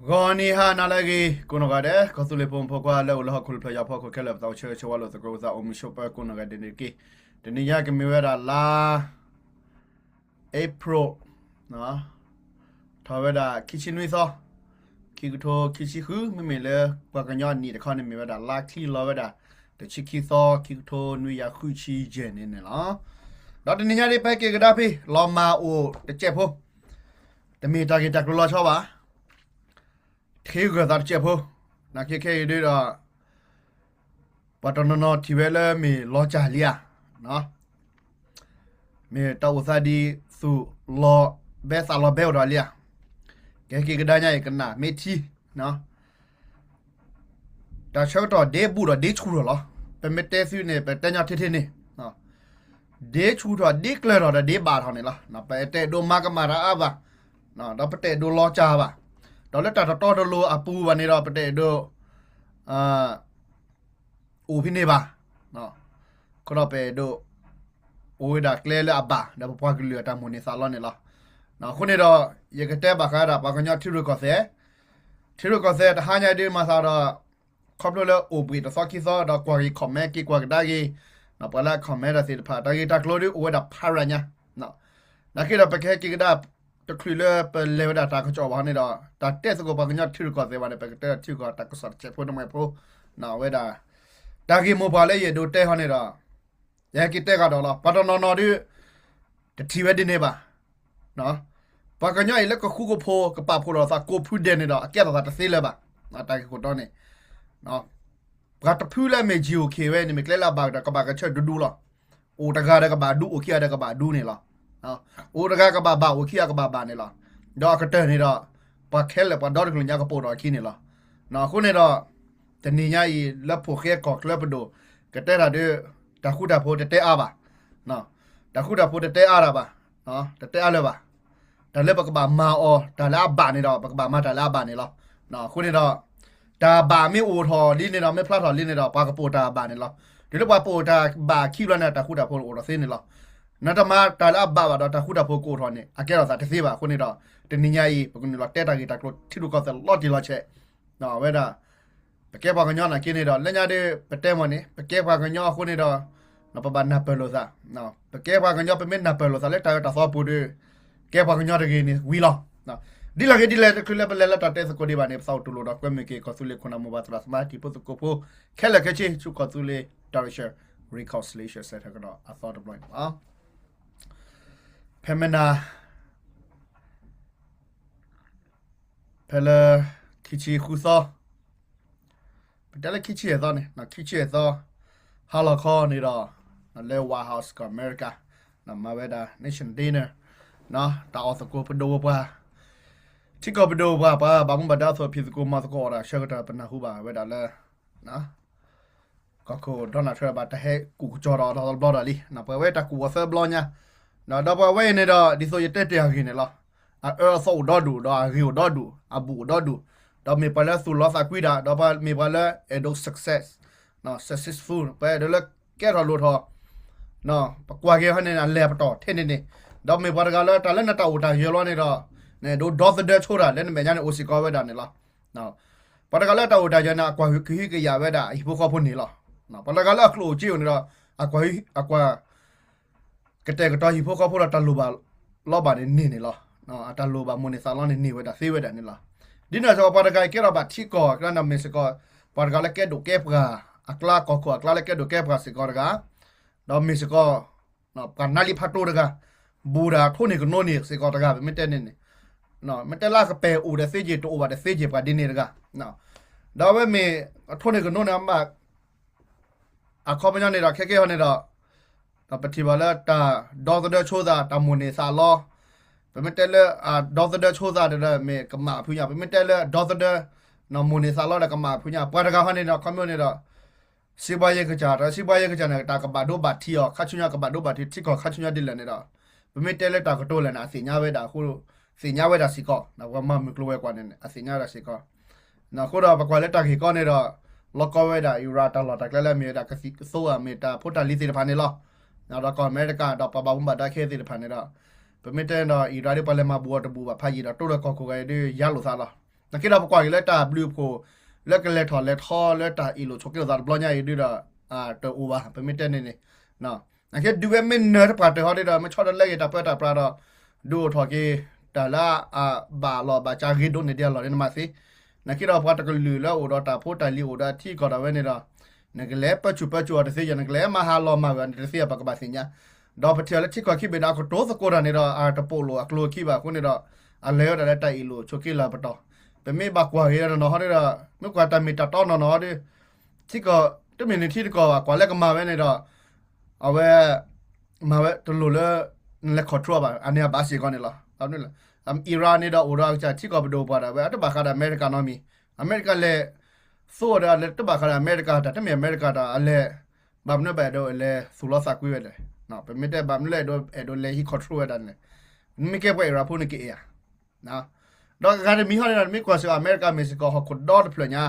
ဂီၤနံၤဟါနၤလၢအဂ့ၤ ကိးနီၢ်ဂၤဒဲး ကီၢ်သူလ့ၤဖိမုၣ်ဖိခွါလၢအိၣ်လၢဟီၣ်ခိၣ်ဖျၢၣ်ယီၤဖီခိၣ်ခဲလၢာ် ပသးအိၣ်ဆၢဂ့ၤဆၢဝါလိာ်သကိးပသး အိၣ်မုာ်ဆိးပၢၤကိးနီၢ်ဂၤဒဲးန့ၣ်တက့ၢ်. တနံၤညါကမ့ၢ်ဝဲဒၣ်လါ April ထီၣ်ဝဲဒၣ်ခံဆံနွံသီ, ခံကထိခံဆံဃု, မ့မ့ၢ်လၢပှၤကညီအနံၣ်တခီန့ၣ် မ့ၢ်ဝဲဒၣ်လါချံလီၤဝဲဒၣ် တဆံခံသီ ခံကထိနွံကယၤဃုဆံယဲၢ်န့ၣ်န့ၣ်လီၤ. ဒီးတနံၤညါဒ်ပဟဲက့ၤကဒါဖဲ လီၤမၢ်အိၣ်တစဲးဖိ, တမ့ၢ်တၢ်ဂ့ၢ်တၢ်ကျိၤလီၤဆီဘၣ်. ထံဂၢၢ်သးတစဲးဖိ, နာ်က့ခဲအံၤဒ်ဒီး ပှၤတနီၤနီၤထံၣ်ဝဲလၢမ့ၢ်လီၤစၢ်လံဧါ, မ့ၢ်တၢ်အိၣ်သးဒ်သိးလီၤဘဲသးလီၤဘဲအိၣ်ဒီးလံဧါ. ကဟဲက့ၤကဒါညါအံၤကနၣ်မ့ၢ်ထံ တၢ်ဆၢကတီၢ်ဒ်ဘူးဒီးဒ်ဆူၣ်ထီၣ်လီၤ. ပမ့ၢ်တဲသုန့ၣ် ပတဲညီထံထံန့ၣ် ဒ်ဆူၣ်ထီၣ်ဒ်ကျၢၤထီၣ်ဒီးဒ်ဘၣ်ထီၣ်န့ၣ်လီၤ. ပတအဲၣ်ဒိးမၤကမၣ်တၢ်အါဘၣ်, ဒီးပတအဲၣ်ဒိးလီၤစၢ်ဘၣ်. ဒီးလၢတၢ်တတီတလိၤအပူၤဘၣ်န့ၣ်ဒီး ပတအဲၣ်ဒိး အိၣ်ဖဲန့ၣ်ဘၣ်. အဃိဒီးပအဲၣ်ဒိး အိၣ်ဝဲဒၣ်ကျဲလၢအဘၣ် ဒီးပပှၤကလုာ်အတၢ်မိၣ်န့ၢ်သးလီန့ၣ်လီၤ. အဃိန့ၣ်ဒီး ယကတဲဘၣ်ဃးဒၣ်ပှၤကညီထံရူၢ်ကီၢ်သဲး, ထံရူၢ်ကီၢ်သဲးတဟါညါဒ်မၤသးဒီး ခီဖျိလၢအိၣ်ဘှံးတသီခံသီ ဒီးကွၢ်ဂ့ၤ comment က့ၤကွၢ်ကဒါက့ၤ ပှၤလၢအ comment တၢ်သ့ၣ်တဖၣ် တၢ်ဂ့ၢ်တၢ်ကျိၤဒ်အိၣ်ဝဲဒၣ်ဖးရၤညါ နာ်က့ဒီး ပကဟဲက့ၤကဒါတချုးလၢပလဲၤဝဲဒၣ်တၢ်ကစီၣ်ဘၣ်ဟီန့ၣ်ဒီး တၢ်တဲသကိးပှၤကညီထံရူၢ်ကီၢ်သဲးဘၣ်န့ၣ် ပကတဲထံရူၢ်ကီၢ်တၢ်ကစီၣ်တစဲးဖိတမှဲၤဖိ ဝဲဒၣ် တၢ်ဂ့ၢ်မိၢ်ပှၢ်လၢယအဲၣ်ဒိးတဲဟီန့ၣ်ဒီး ယဟဲက့ၤတဲဃာ်ဒီးလီၤ. ပှၤတနီၤနီၤဒ် တထံၣ်ဝဲဒ်န့ၣ်ဘၣ်. ပှၤကညီအံၤလၢကဃူကဖိး ကပာ်ဖှိၣ်လိာ်သးကိးဖုဒဲးန့ၣ်ဒီး အကဲထီၣ်သးတသ့လၢၤဘၣ်. တၢ်ဂ့ၢ်ခိၣ်တီန့ၣ် ပှၤတဖုလၢအမ့ၢ် GOK ဝဲန့ၣ် မ့ၢ်ကျဲလၢအဘၣ်ဒီး ကဘၣ်ကဆၢၣ်ဒူဒူလီၤ. အိၣ်တဂၤဒီးကဘၣ်ဒူ အိၣ်ခံဂၤဒီးကဘၣ်ဒူန့ၣ်လီၤ. အိၣ်တဂၤကဘၣ်ဘၣ် အိၣ်ခံဂၤကဘၣ်ဘၣ်န့ၣ်လီၤ. ဒီးအကတၢၢ်န့ၣ်ဒီး ပှၤခဲလၢာ်ပှၤဒီတကလုာ်ညါကပိာ်ထီၣ်အခံန့ၣ်လီၤ. အဃိန့ၣ်ဒီး တနံၤညါအံၤ လၢဖိၣ်ဃဲကီၢ်ချၢပဒိၣ် ကတဲတၢ်ဒီး တၢ်ဃူတၢ်ဖိးတတဲအါဘၣ်. တၢ်ဃူတၢ်ဖိးတတဲအါတၢ်ဘၣ်, တတဲအါလၢၤဘၣ်. တၢ်လၢပကဘၣ်မၤအီၤ တၢ်လၢအဘၣ်န့ၣ်ဒီး ပကဘၣ်မၤတၢ်လၢအဘၣ်န့ၣ်လီၤ. အဃိန့ၣ်ဒီး တၢ်ဘၣ်မ့ၢ်အိၣ်ထီၣ်လံန့ၣ်ဒီး မ့ၢ်ဖျါထီၣ်လံန့ၣ်ဒီး ပှၤကပိာ်တၢ်ဘၣ်န့ၣ်လီၤ. တုၤလၢပှၤပိာ်တၢ်ဘၣ်ခံဘျီန့ၣ် တၢ်ဃူတၢ်ဖိးအိၣ်ထီၣ်သ့န့ၣ်လီၤ. နတမၤတၢ်လၢအဘၣ်ဘၣ်ဒီး တၢ်ဃူတၢ်ဖိးကအိၣ်ထီၣ်န့ၣ် အကဲထီၣ်သးတသ့ဘၣ်. အဃိန့ၣ်ဒီး တနံၤညါအံၤ ပကနုာ်လီၤတဲတၢ်ဂ့ၢ်တၢ်ကျိၤထံရူၢ်ကီၢ်သဲးလီၤတံၢ်လီၤဆဲး ဝဲဒၣ် ပကဲပှၤကညီနာ်က့န့ၣ်ဒီး လၢညါဒီး ပတဲမ့ၢ်န့ၣ် ပကဲပှၤကညီအဃိန့ၣ်ဒီး ပဘၣ်နၢ်ပၢၢ်လိာ်သး. ပကဲပှၤကညီ ပမ့ၢ်နၢ်ပၢၢ်လိာ်သးလၢတၢ်အၢတၢ်သီပူၤဒီး ကဲပှၤကညီတဂ့ၤန့ၣ်ဝံၤလီၤ. ဒ်လဲၣ်ဂ့ၤဒ်လဲၣ် တချုးလၢပလဲၤလၢတၢ်တဲသကိးဒံးဘၣ်န့ၣ် ပသးအိၣ်တူၢ်လိာ်ဒီးကွဲမုာ်က့ၤ ကီၢ်သူလ့ၤခိၣ်နၢ်မိၢ်ပၢ်သရၣ်သမါတံၤဖိသကိးဖိ ခဲလၢာ်ခဲဆ့ ဆူကီၢ်သူလ့ၤ Direction Reconciliation Center ကဒီးအသီတဘျီန့ၣ်လီၤ. ဖဲမနၤ ဖဲလၢ ခံဆံဃုသီ, ပတဲလၢခံဆံယဲၢ်သီန့ၣ် ခံဆံယဲၢ်သီ ဟါလီၤခီန့ၣ်ဒီး လၢ White House ကီၢ်အမဲရကၤ မၤဝဲဒၣ် Nation Dinner တၢ်အီၣ်သကိးပဒိၣ်ပပှၢ်, ထံကီၢ်ပဒိၣ်ပပှၢ် ပှၤဘၣ်မူဘၣ်ဒါအသိး ဖံးသကိးမၤသကိးအီၣ်တၢ်ဆၢကတီၢ် ပနၢ်ဟူဘၣ်ဝဲဒၣ်လၢ ကီၢ်ခိၣ် Donald Trump ဘၣ်တၢ်ဟဲကူၣ်ကစီၤဒီးအီၤတဘျီဒီးလံ, ပှၤဝဲတၢ်ကူၣ်အီၤသၢဘျီညါ, ဒီးပှၤဝဲအံၤန့ၣ်ဒီး ဒ်သိးယတဲတ့ၢ်အဂ့ၢ်န့ၣ်လီၤ. အအၢအသီအိၣ်ဒီဒူၣ် ဒီးအဂ့ၢ်အိၣ်ဒီဒူၣ် အဘူးအိၣ်ဒီဒူၣ်, ဒီးမ့ၢ်ပှၤလၢသူၣ်လီသးကွံတၢ် ဒီးပှၤမ့ၢ်ပှၤလၢအဲၣ်ဒိး success, successful ပှၤအဲၣ်ဒိးလၢကဲထီၣ်လိၣ်ထီၣ်, ပကွၢ်က့ၤဟီန့ၣ် အလဲၤပတီၢ်ထဲန့ၣ်န့ၣ်, ဒီးမ့ၢ်ပှၤတဂၤလၢတၢ်လၢနတၢ်အိၣ်တၢ်ယၢၤလီၤန့ၣ်ဒီး နအဲၣ်ဒိးဒီသဒၢဆိတၢ် လၢနမဲာ်ညါန့ၣ်အိၣ်စ့ၢ်ကီးဝဲဒၣ်န့ၣ်လီၤ. ပှၤတဂၤလၢတၢ်အိၣ်တၢ်ယၢၤန့ၣ် အကွၢ်ကဟုကယာ်ဝဲဒၣ်အဟံၣ်ဖိဃီဖိန့ၣ်လီၤ. ပှၤတဂၤလၢအကျိၣ်အိၣ်စ့အိၣ်န့ၣ်ဒီး အကွၢ် အကွၢ် ကတဲာ်ကတီၤဟံၣ်ဖိဃီဖိဒီးတၢ်လိၣ်ဘၣ်လီဘၣ်န့ၣ်န့ၢ်န့ၣ်လီၤ. အတၢ်လိၣ်ဘၣ်မိၣ်န့ၢ်သးလီန့ၣ်န့ၢ်ဝဲဒၣ်သ့ဝဲဒၣ်န့ၣ်လီၤ. ဒ်န့ၣ်အသိးပှၤတဂၤအံၤကဲထီၣ်ဘၣ်ထံကီၢ် ကလၢနမ့ၢ်စ့ၢ်ကီး ပှၤတဂၤလၢကဲဒိၣ်ကဲပှၢ် အကျါကီၢ်ခိၣ်အကျါလၢကဲဒိၣ်ကဲပှၢ်စ့ၢ်ကီးတဂၤ, ဒီးမ့ၢ်စ့ၢ်ကီး ပှၤနါလံဖးတိတဂၤ, ဘူးဒၣ်ထိၣ်န့ၢ်ကနိန့ၣ်စ့ၢ်ကီးတဂၤ ပမ့ၢ်တဲန့ၣ်န့ၣ်, မ့ၢ်တဲလၢအကပဲာ်အိၣ်ဒီးသ့က့ၤ တအိၣ်ဘၣ်ဒီးသ့က့ၤပှၤဒ်န့ၣ်တဂၤ, ဒီးအဝဲမ့ၢ်အထိၣ်န့ၢ်ကနိန့ၣ် အဘၣ် အခီပညီန့ၣ်ဒီး ခဲကဲဟီန့ၣ်ဒီး ဒီးပထံၣ်ဘၣ်လၢတၢ်ဒီသဒၢဆိသး တၢ်မိၣ်န့ၢ်သးလီ, ပမ့ၢ်တဲလၢအဒီသဒၢဆိသးဒီး မ့ၢ်ကမၣ်ဖုညါ, ပမ့ၢ်တဲလၢအဒီသဒၢ မိၣ်န့ၢ်သးလီဒီးကမၣ်ဖုညါ, ပှၤတဂၤဟီန့ၣ်ဒီး ခီပညီန့ၣ်ဒီး စံးဘှါယဲၢ်ကစၢ် ဒီးစံးဘှါယဲၢ်ကစၢ်န့ၣ် တၢ်ကဘၣ်ဒိဘၣ်ထံးအီၤ ခါဆူညါကဘၣ်ဒိဘၣ်ထံး ထံကီၢ်ခါဆူညါဒ်လဲၣ်န့ၣ်ဒီး ပမ့ၢ်တဲလၢတၢ်ကတိၤလဲၣ်န့ၣ် အသ့ၣ်ညါဝဲဒၣ်အဃိ သ့ၣ်ညါဝဲဒၣ်စ့ၢ်ကီး ပှၤမၤမုၢ်ကျိၤဝဲၤကွာ်န့ၣ် အသ့ၣ်ညါဝဲဒၣ်စ့ၢ်ကီး. အဃိဒီးပကွၢ်လၢတၢ်ဂ့ၢ်ကီန့ၣ်ဒီး လီၢ်ကီဝဲဒၣ် Iran တၢ်လီၢ်တၢ်ကျဲလၢအမ့ၢ်ဝဲဒၣ်ကသံၣ်ကသီဧါ မ့ၢ်တၢ်ဖိတၢ်လံၤသ့ၣ်တဖၣ်န့ၣ်လီၤ. ဒီးကီၢ်အမဲရကၤ ဒီးပှၤဘၣ်မူဘၣ်ဒါခဲသ့ၣ်တဖၣ်န့ၣ်ဒီး ပမ့ၢ်တဲဒီး Iran ဒ်ပှၤလဲၤမၤဘူးအီၤတဘူးဘၣ်ဖးယံာ်ဒီး တိၢ်လၢကီၢ်ခိၣ်ဂၤအံၤဒ်ယါလိာ်သးလီၤ. နာ်က့ဒီးပကွၢ်က့ၤလၢတၢ်ဘျုးအဖှိၣ် လၢကလဲၤထီၣ်လဲၤထီလၢတၢ်အ့ၣ်လိာ်ဆိးက့လိာ်သးတဘျီညါအံၤဒုဒီး တအိၣ်ဘၣ် ပမ့ၢ်တဲန့ၣ်န့ၣ် နာ်က့ဒုးဝဲမ့ၢ်နၢၤတပှၤတၢၢ်ဟီဒုဒီး မ့ၢ်ဆီတလဲက့ၤတၢ်ပၢတၢ်ပြးဒီး ဒုးအိၣ်ထီၣ်က့ၤ တၢ်လၢအဘၣ်လီၤဘၣ်စးဂ့ၤဒိၣ်န့ၢ်ဒံးအလီၢ်န့ၣ်နမၤသ့, နာ်က့ဒီးပှၤတကလုာ်လၢအိၣ်ဒီးတၢ်ဖိတၢ်လံၤအိၣ်ဒီးအထံအကီၢ်ဒၣ်ဝဲန့ၣ်ဒီး နကလဲၤပၢဆူၣ်ပၢဆူၣ်အီၤတသ့ယၤ နကလဲၤမၤဟးလီၤမၢ်ဝဲအီၤန့ၣ်တသ့ဘၣ် ပကဘၣ်သ့ၣ်ညါ, ဒီးပထံၣ်လၢထံကီၢ်ခံဘ့ၣ်န့ၣ် အကတိၤသကိးတၢ်န့ၣ်ဒီး အတပိာ်လိာ်အကျိၤအခံဘၣ်အဃိန့ၣ်ဒီး အလဲၤဝဲဒၣ်လၢတၢ်အ့ၣ်လိာ်ဆိးက့လိာ်သးပတီၢ်, ပမ့ၢ်ဘၣ်ကွၢ်က့ၤနီၢ်နီၢ်ဟီဒုဒီး မ့ၢ်ကွၢ်တၢ်မ့ၢ်တၢ်တီနီၢ်နီၢ်ဟီဒု ထံကီၢ် တမ့ၢ်န့ၣ်ထံတကီၢ်ဘၣ် ကွၢ်လၢကမၤဝဲန့ၣ်ဒီး အဝဲ မၤဝဲတလိၣ်လၢ နလဲၤ control ဘၣ် အန့ၣ်အဘၣ်စ့ၢ်ကီးန့ၣ်လီၤ. Iran န့ၣ်ဒီးအိၣ်ဒီးအကစၢ်ထံကီၢ်ပဒိၣ်ပှၤဒၣ်ဝဲ အတဘၣ်ဃးဒီးအမဲရကၤနီတမံၤ, အမဲရကၤလဲၤ သိဒီးတဘၣ်ဃးဒီးအမဲရကၤတၢ် တမ့ၢ်အမဲရကၤတၢ် အလဲၤ ဘၣ်မနုၤဘၣ်အဲၣ်ဒိးလဲၤသူၣ်လီသးကွံဝဲလဲၣ်, ပမ့ၢ်တဲဘၣ်မနုၤလဲၣ်အဲၣ်ဒိးလဲၤဟံး control ဝဲဒၣ်န့ၣ်, နမ့ၢ်ကဲပှၤအ့ၣ်ရၣ်ဖိန့ၣ်ကအဲၣ်ဧါ, ဒီးအဂၤတမံၤဟီန့ၣ်ဒီး နမ့ၢ်ကွၢ်စ့ၢ်ကီးအမဲရကၤမ့ၢ်စ့ၢ်ကီးဟီၣ်ခိၣ်ဒီတဖျၢၣ်ညါ,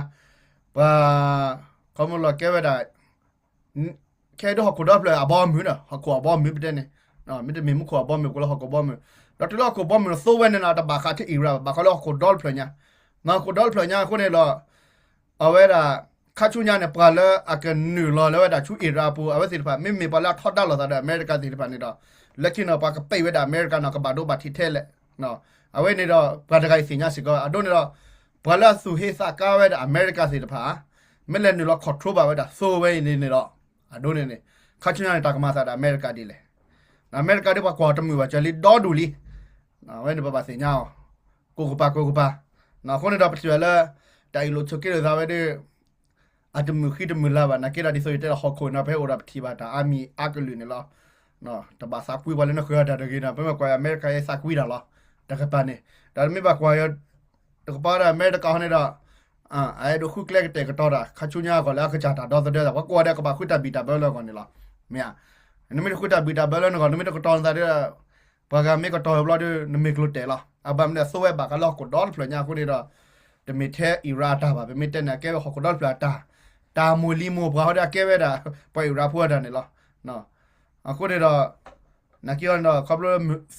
ပှၤ ခီမ့ၢ်လီၤကဲဝဲဒၣ် ခဲအံၤဒ်ဟီၣ်ခိၣ်ဒီဖျၢၣ်အဘီအမုၢ်ဒီး ဟီၣ်ခိၣ်အဘီအမုၢ်ပတဲန့ၣ်, မ့တမ့ၢ်မူခိၣ်အဘီအမုၢ် ကိးလၢဟီၣ်ခိၣ်ဘီအမုၢ်, ဒီးတုၤလၢဟီၣ်ခိၣ်ဘီအမုၢ်သိဝဲန့ၣ်နီၤ တဘၣ်ဃးထဲအံၣ်ရၣ်ဘၣ် ဘၣ်ဃးလၢဟီၣ်ခိၣ်ဒီတဖျၢၣ်ညါ, ဟီၣ်ခိၣ်ဒီတဖျၢၣ်ညါအဃိန့ၣ်ဒီး အဝဲဒၣ် ခါဆူညါန့ၣ် ပှၤလၢအကနုာ်လီၤလၢဝဲဒၣ်ဆူအံၣ်ရၣ်အပူၤ အဝဲသ့ၣ်တဖၣ် မ့မ့ၢ်ပှၤလၢအထီဒါလိာ်သးဒီးအမဲရကၤသ့ၣ်တဖၣ်န့ၣ်ဒီး လၢခံန့ၣ် ပှၤကပဲာ်ဝဲဒၣ်အမဲရကၤန့ၣ် ကဘၣ်ဒိဘၣ်ထံးထဲလဲၣ် အဝဲန့ၣ်ဒီး ပှၤတဂၤအံၤသ့ၣ်ညါစ့ၢ်ကီး အဒိန့ၣ်ဒီး ပှၤလၢအသူၣ်ဟ့သးကါဝဲဒၣ်အမဲရကၤသ့ၣ်တဖၣ် မ့ၢ်လဲၤနုာ်လီၤ control ဘၣ်ဝဲဒၣ်သိဝဲအံၤန့ၣ်န့ၣ်ဒီး အဒိန့ၣ်န့ၣ် ခါဆူညါန့ၣ် တၢ်ကမၤသးဒီးအမဲရကၤဒ်လဲၣ်. အမဲရကၤဒ်ပှၤကွၢ်တမုာ်ဘၣ် ကၢၤလံဒီဒူၣ်လံ. အဝဲန့ၣ်ပဘၣ်သ့ၣ်ညါအီၤ ကိးကပၤကိးကပၤ. အဃိန့ၣ်ဒီး ပထံၣ်ဘၣ်လၢ တၢ်အ့ၣ်လိာ်ဆိးက့လိာ်သးဝဲဒၣ် အတမုာ်ဃံတမုာ်လၤဘၣ် နာ်က့ဒီးဒ်သိးယတဲလီၤဟီၣ်ခိၣ်န့ၣ် ပဟဲအိၣ်ဒီးပထံၣ်ဘၣ်တၢ်အါမံၤအါကလုာ်န့ၣ်လီၤ. တဘၣ်သးကွံပှၤလၢနဃုာ်အီၤတၢ်တဂ့ၤန့ၣ် ပမ့ၢ်ကွၢ်အမဲရကၤအံၤသးကွံတၢ်လီၤ. တကပၤန့ၣ် ဒီးမ့ၢ်ဘၣ်ကွၢ် တကပၤဒီးအမဲရကၤဟီန့ၣ်ဒီး အအဲၣ်ဒိးဃုကျဲကတဲာ်ကတီၤတၢ် ခါဆူညါအဂီၢ်လၢအကစၢ်တၢ်ဒီသဒၢတၢ် ပှၤကိးဂၤဒဲးကဘၣ်ဃုတၢ်ဘံၣ်တၢ်ဘၢလၢအဂီၢ်န့ၣ်လီၤ. မ့ၢ်ဧါ. နမ့ၢ်တဃုတၢ်ဘံၣ်တၢ်ဘၢလၢနဂီၢ် နမ့ၢ်တကတီၤနသးဒီး ပှၤဂၤမ့ၢ်ကတီၤဝဲဘျီဒီး နမ့ၢ်ကျိၤတဲာ်လီၤ. အဘၣ်မနုၤအသိဝဲဘၣ်ဃးလၢဟီၣ်ခိၣ်ဒီတဖျၢၣ်ညါအဃိန့ၣ်ဒီး တမ့ၢ်ထဲအံၣ်ရၣ်အတၢ်ဘၣ် ပမ့ၢ်တဲန့ၣ် အကဲဝဲဟီၣ်ခိၣ်ဒီတဖျၢၣ်အတၢ်, တၢ်မိၢ်လံၤမိၢ်ပှၢ်ဟီဒီးအကဲဝဲဒၣ် ပှၤအံၣ်ရၣ်ဖိအတၢ်န့ၣ်လီၤ. အဃိန့ၣ်ဒီး နာ်က့အီၤန့ၣ်ဒီး ခီဖျ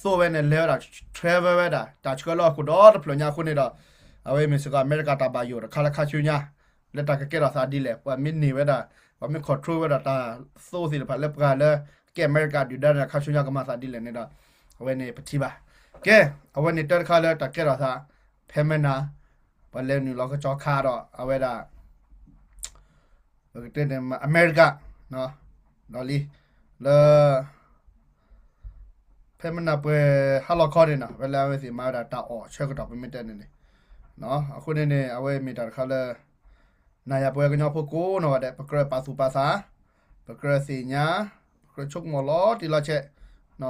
ိသိဝဲန့ၣ် လဲၤဝဲဒၣ် travel ဝဲဒၣ် တၢ်ဆှၢလၢဟီၣ်ခိၣ်ဒီတဖျၢၣ်ညါအဃိန့ၣ်ဒီး အဝဲမ့ၢ်စ့ၢ်ကီးအမဲရကၤတၢ်ဘၣ်ယိၣ်တခါလၢခါဆူညါ လၢတၢ်ကကဲထီၣ်သးဒ်လဲၣ် ပှၤမ့ၢ်န့ၢ်ဝဲဒၣ် ပှၤမ့ၢ် control ဝဲဒၣ်တၢ်သိသ့ၣ်တဖၣ်လၢပှၤလၢ ကဲအမဲရကၤဒုၣ်ဒါန့ၣ် ခါဆူညါကမၤသးဒ်လဲၣ်န့ၣ်ဒီး အဝဲန့ၣ်ပထံၣ်ဘၣ်. ကဲ အဝဲန့ၣ်တၢ်တခါလၢတၢ်ကဲထီၣ်သး ဖဲမနၤ ပှၤလဲၤနုာ်လီၤကစီၤခါဒီး အဝဲဒၣ် ပကတဲန့ၣ် အမဲရကၤ ဒီးလံ လၢ ဖဲမနၤပှဲၤဟါလီၤခီန့ၣ်နီၤ ဖဲလၢအဝဲသ့ၣ်မၤဝဲဒၣ်တၢ်အီၣ်ဆၢကတီၢ် ပမ့ၢ်တဲန့ၣ်န့ၣ် အဃိန့ၣ်န့ၣ် အဝဲမ့ၢ်တၢ်တခါလၢ နၤယၤပဝဲကညီဖိကိးနီၢ်ဂၤဒဲး ပကြၢးပာ်သူၣ်ပာ်သး, ပကြၢးသ့ၣ်ညါ, ပကြၢးဆိကမိၣ်လီၤတံၢ်လီၤဆဲး,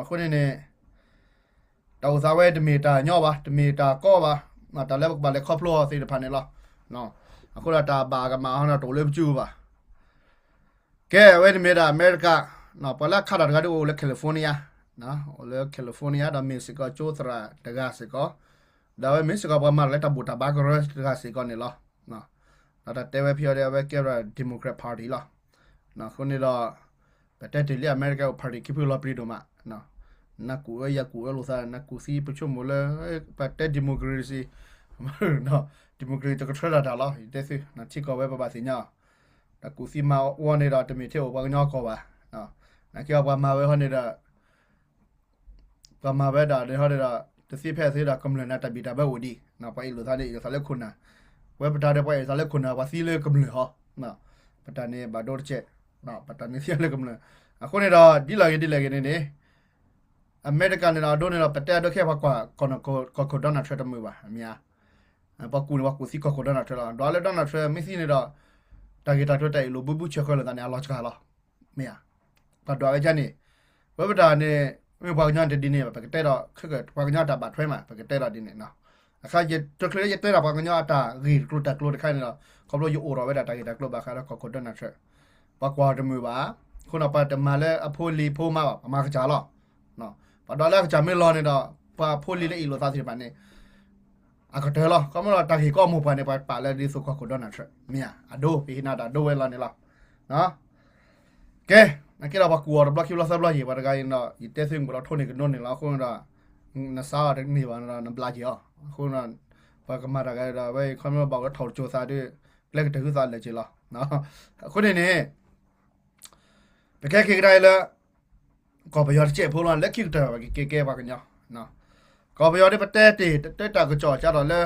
အဃိန့ၣ်န့ၣ် တၢ်အိၣ်သးဝဲတမ့ၢ်တၢ်ညီဘၣ်, တမ့ၢ်တၢ်ကီဘၣ်, တၢ်လၢပကဘၣ်လဲၤခီဖျိအီၤသ့ၣ်တဖၣ်န့ၣ်လီၤ. အဃိဒီးတၢ်ဘၣ်ကမၣ်ဟီန့ၣ် တအိၣ်လၢပစုပူၤဘၣ်. ကဲ အဝဲန့ၣ်မ့ၢ်ဒၣ်အမဲရကၤ, ပှၤလၢအခးတၢ်တဂၤဒ်အိၣ်လၢ California, အိၣ်လၢ California ဒီးမ့ၢ်စ့ၢ်ကီးကၠိသရၣ်တဂၤစ့ၢ်ကီး, ဒီးအဝဲမ့ၢ်စ့ၢ်ကီးပှၤမၤတၢ်လၢတၢ်ဘူၣ်တၢ်ဘါကရၢတဂၤစ့ၢ်ကီးန့ၣ်လီၤ. ဒီးတၢ်တဲဝဲဖဲအံၤဒီး အဝဲကဲဝဲဒၣ် Democrat Party လီၤ. အဃိန့ၣ်ဒီး ပတဲတ့ၢ်လံ အမဲရကၤအိၣ် party ခံဖုလီၤပျံၤဒိၣ်မး, နကူၣ်အၢယကူၣ်အၢလိာ်သး နကူၣ်သံပဆိကမိၣ်လၢ ပတဲ democracy, democracy တကထၢတၢ်တၢ်လီၤ. ယတဲသု ထံကီၢ်ဝဲပဘၣ်သ့ၣ်ညါအီၤ, တၢ်ကူၣ်သံမၤအီၤန့ၣ်ဒီး တမ့ၢ်ထဲအိၣ်ပှၤကညီကီၢ်ဘၣ်. နာ်က့အီၤပှၤမၤဝဲဟီန့ၣ်ဒီး ပှၤမၤဝဲဒၣ်န့ၣ်ဟီဒီး တသ့ဖဲအသ့ဒီးကမျၢၢ်န့ၣ် တၢ်ဘံၣ်တၢ်ဘၢအိၣ်ဒံး, ပှၤအ့ၣ်လိာ်သးန့ၣ် အ့ၣ်လိာ်သးလၢခိၣ်နၢ်, ဝဲပတၢ်ဒီးပှၤအ့ၣ်လိာ်သးလၢခိၣ်နၢ် ပှၤသံလၢကမျၢၢ်ဟီ, ပတၢ်န့ၣ်ဘၣ်ဒိတကဲး, ပတၢ်န့ၣ်သံလၢကမျၢၢ်, အဃိန့ၣ်ဒီး ဒ်လဲၣ်ဂ့ၤဒ်လဲၣ်ဂ့ၤန့ၣ်န့ၣ် အမဲရကၤန့ၣ်ဒီး အဒိန့ၣ်ဒီး ပတဲအဒိခဲ ပှၤကွၢ်ကီၢ်ခိၣ် Donald Trump တမုာ်ဘၣ်, မ့ၢ်ဧါ. ပှၤကူၣ်န့ၣ် ပှၤကူၣ်သံကီၢ်ခိၣ် Donald Trump လီၤ. ဒီးလၢ Donald Trump မ့ၢ်သံန့ၣ်ဒီး တၢ်ဂ့ၢ်တၢ်ကျိၤ တၢ်အ့ၣ်လိာ်ဘုဘုဆဲးဃဲလိာ်သးန့ၣ် အလီၤစှၤလီၤ, မ့ၢ်ဧါ. ပှၤဒွးဝဲဒ်န့ၣ်, ဝဲပတၢ်န့ၣ် မ့ၢ်ပှၤကညီတဒ်န့ၣ်ဘၣ် ပကတဲဒီး ခဲကပှၤကညီတၢ်ဘၣ်ထွဲမး ပကတဲဒီးဒ်န့ၣ်နီၤ. အခါ တချုးလၢယတဲတၢ်ပှၤကညီအတၢ်ဂ့ၢ်တကျိၤတၢ်ကျိၤတခါန့ၣ်ဒီး ခီဖျိယအိၣ်ထီၣ်ဝဲဒၣ်တၢ်ဂ့ၢ်တၢ်ကျိၤဘၣ်ဃးဒီးကီၢ်ခိၣ် Donald Trump, ပှၤကွၢ်တမုာ်ဘၣ်, အဃိန့ၣ် ပှၤတမၤလၢအဖိလံၤဖိမါဘၣ် ပမၤကစၢ်လီၤ. ပှၤဒွးလၢအကစၢ်မ့ၢ်လီၤန့ၣ်ဒီး ပှၤဖိလံၤလၢအ့ၣ်လိာ်သးသ့ၣ်တဖၣ်န့ၣ် အကတၢၢ်လီၤ. ခီဖျိလၢတၢ်ဂ့ၢ်ကီမိၢ်ပှၢ်န့ၣ် ပှၤပာ်လၢဒ်သိးကီၢ်ခိၣ် Donald Trump မ့ၢ်ဧါ. အဒိ ပဟ့ၣ်နၤတၢ်ဒိဝဲလီၤန့ၣ်လီၤ. ကဲ, နာ်က့ဒီးပှၤကူၣ်အီၤတဘျီခံဘျီသၢဘျီယံၤ ပှၤတဂၤအံၤဒီး ယတဲသုမုၢ်လီၤထိၣ်န့ၢ်ကနိန့ၣ်လီၤ. အဃိန့ၣ်ဒီး နစးအီၤတန့ၢ်ဘၣ်န့ၣ်ဒီး နဘျါက့ၤအီၤ. အဃိန့ၣ်ဒီး ပှၤကမၤတၢ်ဂၤဒီး အဝဲအံၤခီမ့ၢ်ဘၣ်ဝဲထီၣ်တစိၤသးဒီး ကျဲကတၢၢ်ဟုသးလၢာ်က့ၤလီၤ. အဃိန့ၣ်န့ၣ် ပကဲက့ၤကဒါအံၤလၢ ကီၢ်ပယီၤတစဲးဖိလီၤ လၢခံကတၢၢ်ဘၣ်ကကဲကဲပှၤကညီ ကီၢ်ပယီၤဒ်ပတဲတ့ၢ် တၢ်ကစီၣ်ကဒီးလၢ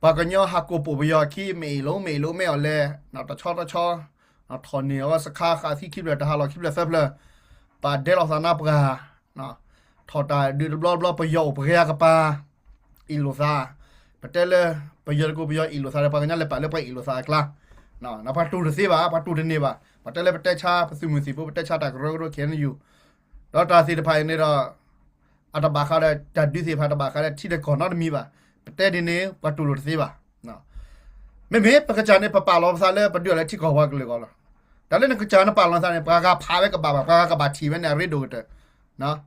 ပှၤကညီဟးကိးပိာ်ပယီၤခံ မ့ၢ်အ့ၣ်လိမ့ၢ်အ့ၣ်လိမ့ၢ်အီၤလဲၣ် တဆီတဆီ ထီၣ်န့ၢ်အီၤစခါဃးသံခံဖျၢၣ် တၢ်ဟးလီၢ်ခံဖျၢၣ်သၢဖျၢၣ် ပာ်ဒဲးလိာ်သးနါပှၢ် ထီၣ်တၢ်ဒုးတဘျီဘျီ ပယီၤအိၣ်ပှဲၤအကပၤ အ့ၣ်လိာ်သး ပတဲလၢ ပယီၤတကိးပယီၤအ့ၣ်လိာ်သးဒီး ပှၤကညီလဲၤပာ်လၢပှၤအ့ၣ်လိာ်သးအကျါ ပှၤတူၢ်တသ့ဘၣ် ပှၤတူၢ်တန့ၢ်ဘၣ် ပှၤတဲလၢပတဲဆါ ပသုးမုၢ်သံၣ်ဘိ ပတဲဆါတၢ်ကရၢကရိ ခ့ၣ်အဲၣ်ယူၣ် ဒီးတၢ်သ့ၣ်တဖၣ်အံၤန့ၣ်ဒီး အတဘၣ်ဃးဒီးတၢ်ဒုးသ့ၣ်တဖၣ် တဘၣ်ဃးဒီးထံဒီးကီၢ်နီတမံၤဘၣ်. ပတဲဒ်န့ၣ် ပှၤတူၢ်လိာ်တသ့ဘၣ်. မ့မ့ၢ်ပကစၢ်န့ၣ် ပပာ်လီၤပသးလၢပဒုးအီၤလၢထံကီၢ်ပှၤကလုာ်အဂီၢ်လီၤ. တၢ်လၢနကစၢ်နပာ်လီၤနသးန့ၣ် ပှၤဂၤဖးဝဲကဘၣ်ဘၣ် ပှၤဂၤကဘၣ်ထံၣ်ဝဲန့ၣ် အရ့ဒိၣ်ကတၢၢ်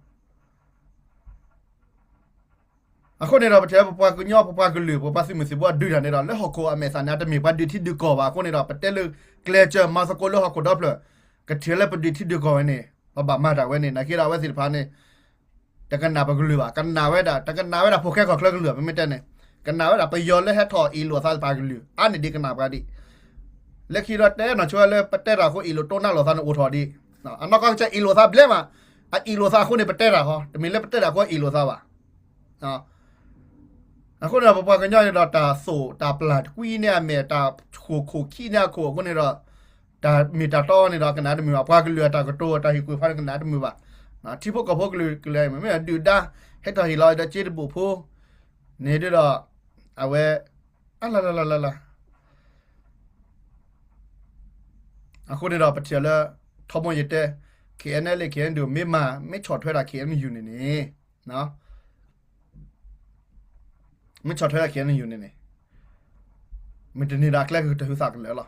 အဃိန့ၣ်ဒီး ပထံၣ်ပပှၤကညီ ပပှၤကလုာ် ပပှၤသုးမုၢ်သံၣ်ဘိအဒုးတၢ်န့ၣ်ဒီး လၢဟီၣ်ခိၣ်အမဲာ်သၣ်န့ၣ် အတမ့ၢ်ပှၤဒုးထံဒုးကီၢ်ဘၣ်. အဃိန့ၣ်ဒီး ပတဲလၢကျဲးစၢးမၤသကိးလၢဟီၣ်ခိၣ်ဒီဖျၢၣ် ကထံၣ်လၢပဒုးထံဒုးကီၢ်ဝဲန့ၣ် ပဘၣ်မၤတၢ်ဝဲန့ၣ် နာ်က့ဒီးအဝဲသ့ၣ်တဖၣ်န့ၣ် တကနၣ်ပကလုာ်ဘၣ်. ကနၣ်ဝဲဒၣ် တကနၣ်ဝဲဒၣ်ဖိၣ်ဃဲကီၢ်ချၢကလုာ် ပမ့ၢ်တဲန့ၣ် ကနၣ်ဝဲဒၣ်ပယီၤလၢဟဲထီၣ်အ့ၣ်လိာ်အသးတဖၣ်ကလုာ် အါန့ၢ်ဒံးကနၣ်ပှၤဒံး လၢခံဒီးတဲနီၢ်ဆိဝဲလၢပတဲတၢ်အဃိ အ့ၣ်လိာ်တိၢ်နါလိာ်သးန့ၣ်အိၣ်ထီၣ်ဒံး. အနီၢ်ကီၢ်ကစၢ်အ့ၣ်လိာ်သးဘျဲမး အအ့ၣ်လိာ်သးအဃိန့ၣ် ပတဲတၢ်ဃီ တမ့ၢ်လၢပတဲတၢ်အဃိအ့ၣ်လိာ်သးဘၣ်. အဃိန့ၣ်ဒီး ပပှၤကညီန့ၣ်ဒီး တၢ်သိၣ်တၢ်ပျၢ်တကွံန့ၢ်အမဲာ် တၢ်ဃိၣ်ခိၣ်ခံန့ၢ်အခိၣ်အဃိန့ၣ်ဒီး တၢ်မ့ၢ်တၢ်တီန့ၣ်ဒီး ကနၣ်တမုာ်ဘၣ်. ပှၤကလုာ်အတၢ်ကတိၤ တၢ်ဟ့ၣ်ကူၣ်ဖးန့ၣ် ကနၣ်တမုာ်ဘၣ်. ထံဖိကီၢ်ဖိကလုာ်ကလုာ် မ့မ့ၢ်ဒုၣ်ဒါ ဟဲထီၣ်ဟ့ၣ်လီၤဒီးစ့တဘိၣ်ဖိ န့ၣ်ဒီး အဝဲ အလၢလၢလၢလၢလၢ အဃိန့ၣ်ဒီး ပထံၣ်လၢ ထီဘိယတဲ ခ့ၣ်အဲၣ်ယူၣ် မ့ၢ်မၤ မ့ၢ်ဆီၣ်ထွဲဒၣ် ခ့ၣ်အဲၣ်ယူၣ် န့ၣ်န့ၣ် မ့ၢ်ဆီၣ်ထွဲဒၣ် ခ့ၣ်အဲၣ်ယူၣ် န့ၣ်န့ၣ် မ့ၢ်တန့ၢ်ဒၣ်ကျဲကကတၢၢ်ဟုသးကလၢာ်လီၤ.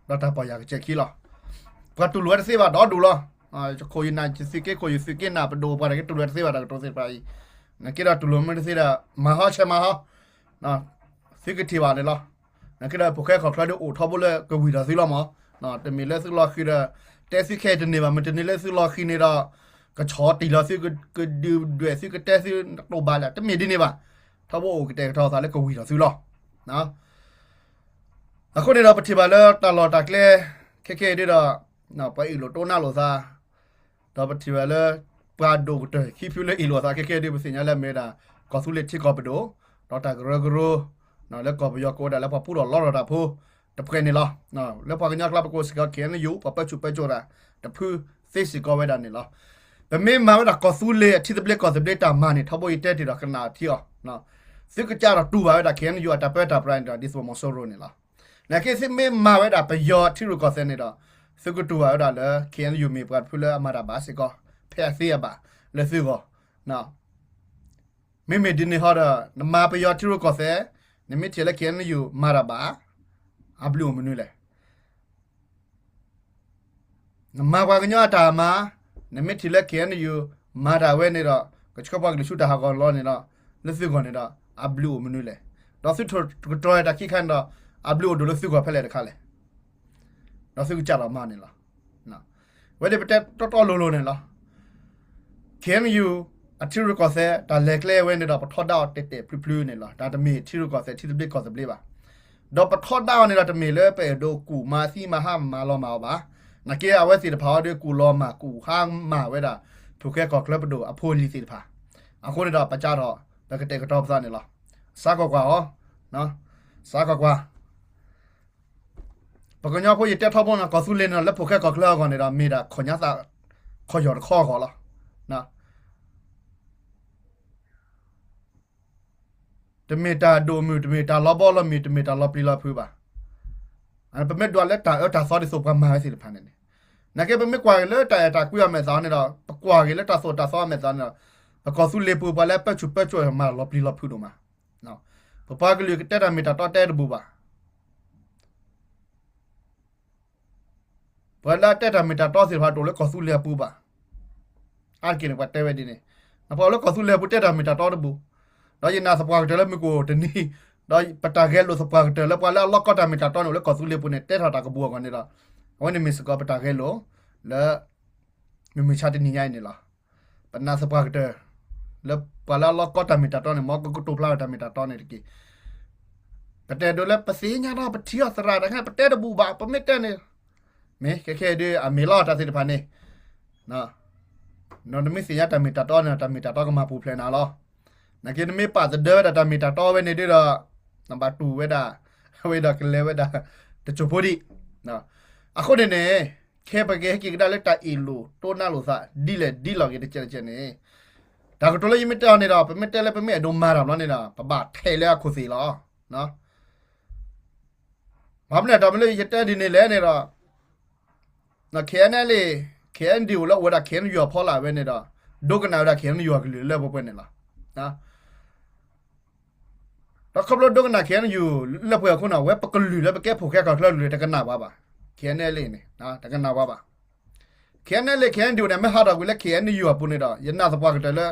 ဒီးတၢ်ပီၢ်ယၢ်ကစဲးခံလီၤ. ပှၤတူၢ်လိာ်ဝဲတသ့ဘၣ်ဒီဒူၣ်လီၤ. ယခိၣ်ယနၢ် ယသုးက့ခိၣ် ယသုးက့နၢ် ပဒိၣ်ပှၤတၢ်က့ၤတူၢ်လိာ်ဝဲတသ့ဘၣ် တၢ်ကတိၤသ့ၣ်တဖၣ်အံၤ နာ်က့ဒီးတူၢ်လိာ်မ့ၢ်တသ့ဒီး မၤဟီဆဲးမၤဟီ သုကထံၣ်ဘၣ်န့ၣ်လီၤ. နာ်က့ဒီးဖိၣ်ဃဲကီၢ်ချၢဒီးအိၣ်ထီဘိလၢကဝံၢ်ထီၣ်သုလီၤမး. တမ့ၢ်လၢသုလီၤဃံၤဒီး တဲသုခဲအံၤတန့ၢ်ဘၣ် မ့ၢ်တန့ၢ်လၢသုလီၤဃံၤန့ၣ်ဒီး ကဆီၣ်တံၢ်လီၤသု ကဒုၣ်ဒွဲၣ်သု ကတဲသုတတိာ်ဘၣ်လၢ တမ့ၢ်ဒ်န့ၣ်ဘၣ်. ထီဘိအိၣ်ကတဲာ်ကတီၤသးလၢကဝံၢ်ထီၣ်သုလီၤ. အဃိန့ၣ်ဒီးပထံၣ်ဘၣ်လၢတၢ်လီၢ်တၢ်ကျဲ ခဲခဲအံၤဒီး ပှၤအ့ၣ်လိာ်တိၢ်နါလိာ်သး ဒီးပထံၣ်ဘၣ်လၢ ပှၤဒိၣ်ကတၢၢ်ခံဖုလၢအ့ၣ်လိာ်သးခဲခဲအံၤဒီး ပသ့ၣ်ညါလၢအမ့ၢ်ဝဲဒၣ် ကီၢ်သူလ့ၤထံကီၢ်ပဒိၣ် ဒီးတၢ်ကရၢကရိ လၢကီၢ်ပယီၤကိးဝဲဒၣ်လၢပှၤပူထီၣ်လီထီၣ်တၢ်ဖိ တဖုန့ၣ်လီၤ. လၢပှၤကညီကျါပကိးစ့ၢ်ကီး ခ့ၣ်အဲၣ်ယူၣ် ပှၤပၢဆူၣ်ပၢစိးတၢ် တဖုသ့စ့ၢ်ကီးဝဲဒၣ်န့ၣ်လီၤ. ပမ့ၢ်မၤဝဲဒၣ်ကီၢ်သူလ့ၤအထံသဘျ့ကီၢ်သဘျ့တၢ်မၤန့ၣ် ထီဘိယတဲတ့ၢ်ဒီးကနၣ်ထံအီၤ သုကစးထီၣ်တူၢ်ဘၣ်ဝဲဒၣ် ခ့ၣ်အဲၣ်ယူၣ် အတၢ်ပၢတၢ်ပြးန့ၣ်ဒီး ဒ်သိးမီၤစိရိၤန့ၣ်လီၤ. နာ်က့သုမ့ၢ်မၤဝဲဒၣ်ပယီၤထံရူၢ်ကီၢ်သဲးန့ၣ်ဒီး သုကတူၢ်ဘၣ်ဝဲဒၣ်လၢ ခ့ၣ်အဲၣ်ယူၣ် မ့ၢ်ပှၤတဖုလၢအမၤတၢ်ဘၣ်စ့ၢ်ကီး ဖဲအသ့အဘၣ်လၢသုဂီၢ် မ့မ့ၢ်ဒ်န့ၣ်ဟီဒီး နမၤပယီၤထံရူၢ်ကီၢ်သဲး နမ့ၢ်ထံၣ်လၢ ခ့ၣ်အဲၣ်ယူၣ် မၤတၢ်ဘၣ် အဘျုးအိၣ်မနုၤလဲၣ်. နမၤပှၤကညီအတၢ်မၤ နမ့ၢ်ထံၣ်လၢ ခ့ၣ်အဲၣ်ယူၣ် မၤတၢ်ဝဲန့ၣ်ဒီး ကဆှၢပှၤကလုာ်ဆူတၢ်ဟးဂီၤလီၤန့ၣ်ဒီး လၢသုဂီၢ်န့ၣ်ဒီး အဘျုးအိၣ်မနုၤလဲၣ်. ဒီးသုတြီတၢ်ခံခါန့ၣ်ဒီး အဘျုးအိၣ်ဒိၣ်လၢသုဂီၢ်ဖဲလဲၣ်တခါလဲၣ်. ဒီးသုကစးထီၣ်မၤန့ၣ်လီၤ. ဝဲဒၣ်ပတဲတီတီလိၤလိၤန့ၣ်လီၤ. ခ့ၣ်အဲၣ်ယူၣ် အထံရူၢ်ကီၢ်သဲး တၢ်လဲၤကျဲဝဲန့ၣ်ဒီး ပထီဒါအီၤတဲာ်တဲာ်ဖျုးဖျုးန့ၣ်လီၤ. တၢ်တမ့ၢ်ထံရူၢ်ကီၢ်သဲး ထံသဘျ့ကီၢ်သဘျ့ဘၣ်. ဒီးပထီဒါအီၤန့ၣ်ဒီး တမ့ၢ်လၢပအဲၣ်ဒိးကူၣ်မၤသံမၤဟါမၤလီၤမၢ်အီၤဘၣ်. နာ်က့အဝဲသ့ၣ်တဖၣ်အံၤဒီး ကူၣ်လီၤမၢ်ကူၣ်ဟါမၢ်ဝဲဒၣ် ဖိၣ်ဃဲကီၢ်ချၢပဒိၣ်အဖိအလံၤသ့ၣ်တဖၣ်. အဃိန့ၣ်ဒီး ပစးထီၣ် ပကတဲာ်ကတီၤပသးန့ၣ်လီၤ. စးကွၢ်ကွၢ်အီၤ, စးကွၢ်ကွၢ် ပှၤကညီဖိ ယတဲထီဘိန့ၣ် ကီၢ်သူလ့ၤန့ၣ်ဒီး လၢဖိၣ်ဃဲကီၢ်ချၢအဂီၢ်န့ၣ်ဒီး မ့ၢ်ဒၣ်ခီၣ်ညါသး ခီၣ်ယီၢ်တခီအဂီၢ်လီၤ. တမ့ၢ်တၢ်ဒိၣ်မုၢ် တမ့ၢ်တၢ်လီၤဘီလီၤမုၢ် တမ့ၢ်တၢ်လီၤပျံၤလီၤဖုးဘၣ်. ပမ့ၢ်ဒွးလၢတၢ်အၢတၢ်သီဒ်သိးပှၤမၤဝဲသ့ၣ်တဖၣ်န့ၣ်န့ၣ်, နာ်က့ပမ့ၢ်ကွၢ်က့ၤလၢတၢ်အဲၣ်တၢ်ကွံအမဲာ်သၣ်န့ၣ်ဒီး ပကွၢ်က့ၤလၢတၢ်သိၣ်တၢ်သီအမဲာ်သၣ်န့ၣ်ဒီး ပကီၢ်သူလ့ၤပူၤ ပှၤလၢအပၢဆူၣ်ပၢစိးမၤလီၤပျံၤလီၤဖုးဒိၣ်မး. ပပှၤကလုာ်ကတဲတၢ်မ့ၢ်တၢ်တီတဲတဘူၣ်ဘၣ်. ပှၤလၢအတဲတၢ်မ့ၢ်တၢ်တီသ့ၣ်တဖၣ်တအိၣ်လၢကီၢ်သူလ့ၤအပူၤဘၣ်. အါတက့ၢ်န့ၣ် ပှၤတဲဝဲဒ်န့ၣ်, ပှၤအိၣ်လၢကီၢ်သူလ့ၤအပူၤတဲတၢ်မ့ၢ်တၢ်တီတဘူၣ်. ဒီးယနာ်သပှၢ်ကတၢၢ်လၢမုၢ်ကအိၣ်တနံၤ, ဒီးပတၢ်ဂဲၤလိာ်သပှၢ်ကတၢၢ်လၢပှၤလၢအလီၢ်ကီတၢ်မ့ၢ်တၢ်တီန့ၣ် အိၣ်လၢကီၢ်သူလ့ၤပူၤန့ၣ် တဲထီၣ်တၢ်ကဘူၣ်အဂီၢ်န့ၣ်ဒီး အဝဲန့ၣ်မ့ၢ်စ့ၢ်ကီးပတၢ်ဂဲၤလိာ် လၢ မုၢ်မဆါတနံၤညါအံၤန့ၣ်လီၤ. ပနာ်သပှၢ်ကတၢၢ် လၢပှၤလၢအလီၢ်ကီတၢ်မ့ၢ်တၢ်တီန့ၣ် မ်ကကတိၤဖျါဝဲတၢ်မ့ၢ်တၢ်တီန့ၣ်တက့ၢ်. ပတဲဒိလၢပသ့ၣ်ညါဒီးပထံၣ်အီၤသရၣ်တခါ ပတဲတဘူၣ်ဘၣ် ပမ့ၢ်တဲန့ၣ်, မ့ၢ်ခဲခဲဒ်အမ့ၢ်လီၤတၢ်သ့ၣ်တဖၣ်န့ၣ်, နမ့ၢ်သ့ၣ်ညါတၢ်မ့ၢ်တၢ်တီန့ၣ် တၢ်မ့ၢ်တၢ်တီကမၤပူၤဖျဲးနၤလီၤ. နာ်က့နမ့ၢ်ပာ်သဒၢဝဲဒၣ်တၢ်မ့ၢ်တၢ်တီဝဲန့ၣ်ဒ်ဒီး, နဘၣ်တူၢ်ဝဲဒၣ်, ဝဲဒီးကလဲၤဝဲဒၣ်, တစိၢ်ဖိဒံး, အဃိန့ၣ်န့ၣ်, ခဲပကဟဲက့ၤကဒါလၢတၢ်အ့ၣ်လိာ်တိၢ်နါလိာ်သး ဒ်လဲၣ်ဒ်လဲၣ်ဂ့ၤတကဲးတကဲးန့ၣ်, တၢ်ကတိၤလၢယမ့ၢ်တဲအီၤန့ၣ်ဒီး ပမ့ၢ်တဲလၢပမ့ၢ်အဲၣ်ဒိးမၤတၢ်ဘျီန့ၣ်ဒီး ပဘၣ်ထဲးလၢအခိၣ်သ့ၣ်လီၤ. ဘၣ်မနုၤတၢ်မနုၤလၢယတဲဒ်န့ၣ်လဲၣ်န့ၣ်ဒီး, KNLA, KNDO လၢအိၣ်ဝဲဒၣ် KNU အဖီလာ်ဝဲန့ၣ်ဒီး, ဒိကနၣ်ဝဲဒၣ် KNU အကလုၢ်လၢပှဲၤပှဲၤန့ၣ်လီၤ. ဒီးခီဖျိဒိကနၣ် KNU လၢပှဲၤအဃိန့ၣ် ဝဲပကလုာ်လၢပကဲဖိၣ်ဃဲကီၢ်ချၢကလုာ်တကနၣ်ဘၣ်ဘၣ်, KNLA န့ၣ်, တကနၣ်ဘၣ်ဘၣ်. KNLA, KNDO န့ၣ် မ့ၢ်ဟးထီၣ်ကွံာ်လၢ KNU အပူၤန့ၣ်ဒီး ယနာ်သပှၢ်ကတၢၢ်လၢ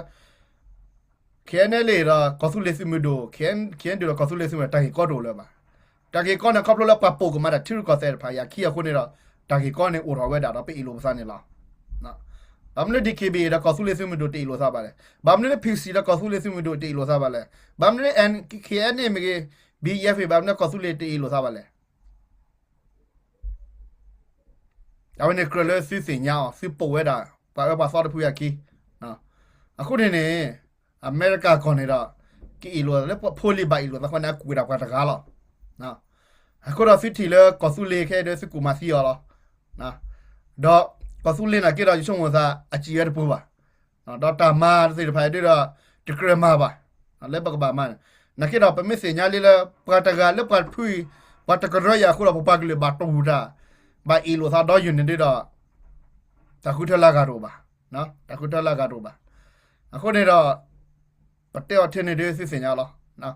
KNLA ဒီးကီၢ်သူလ့ၤသုးမုၢ်ဒိၣ်, KNDO ဒီးကီၢ်သူလ့ၤသုးမုၢ်ဒိၣ် တၢ်ဂ့ၢ်ကီတအိၣ်လၢၤဘၣ်. တၢ်ဂ့ၢ်ကီန့ၣ် ခီဖျိလၢပှၤပိာ်ကမၤတၢ်ထံရူၢ်ကီၢ်သဲးတဖၣ်အံၤအခံအဃိန့ၣ်ဒီး, တၢ်ဂ့ၢ်ကီန့ၣ်အိၣ်ထီၣ်ဝဲဒၣ်ဒီးပအ့ၣ်လိာ်ပသးန့ၣ်လီၤ. ဘၣ်မနုၤ DKBA ဒီးကီၢ်သူလ့ၤသုးမုၢ်ဒိၣ်တအ့ၣ်လိာ်သးဘၣ်လဲၣ်. ဘၣ်မနုၤလၢ PC ဒီးကီၢ်သူလ့ၤသုးမုၢ်ဒိၣ်တအ့ၣ်လိာ်သးဘၣ်လဲၣ်. ဘၣ်မနုၤလၢ KNA မ့ၢ်ဂ့ၤ, BGF မ့ၢ်ဂ့ၤ ဘၣ်မနုၤလၢကီၢ်သူလ့ၤတအ့ၣ်လိာ်သးဘၣ်လဲၣ်. အဝဲန့ၣ်ကြၢးလၢသုသ့ၣ်ညါအီၤ သုပိာ်ဝဲဒၣ် ပှၤအၢပှၤသီတဖုအခံ. အဃိန့ၣ်န့ၣ်, အမဲရကၤကီၢ်န့ၣ်ဒီး, ကအ့ၣ်လိာ်သးလၢဖိလံၤဘၣ်အ့ၣ်လိာ်သးဃီန့ၣ် အကွံာ်ဝဲဒၣ်ပှၤတဂၤလီၤ. အဃိဒီးသုထံၣ်လၢကီၢ်သူလ့ၤခဲအံၤဒီးသုကူၣ်မၤသံအီၤလီၤ. ဒီးကီၢ်သူလ့ၤနာ်က့ဒီးယဆိကမိၣ်သးအစံးဝဲတပူၤဘၣ်. ဒီးတၢ်မၤသ့ၣ်တဖၣ်အံၤဒ်ဒီး, တကြၢးမၤဘၣ်, လၢပကဘၣ်မၤန့ၣ်, နာ်က့ဒီးပမ့ၢ်သ့ၣ်ညါလံလၢ ပှၤတဂၤလၢပှၤတဖုအံၤ, ပှၤတကရၢအံၤအဃိဒီးပပှၤကလုာ်ဘၣ်တူၢ်တၢ်, ဘၣ်အ့ၣ်လိာ်သးဒီယုၢ်န့ၣ်ဒ်ဒီး, တၢ်ဃုထၢလၢအဂၤတအိၣ်ဘၣ်, တၢ်ဃုထၢလၢအဂၤတအိၣ်ဘၣ်. အဃိန့ၣ်ဒီး, ပတဲအီၤထဲန့ၣ်ဒ်သုသ့ၣ်ညါလီၤ.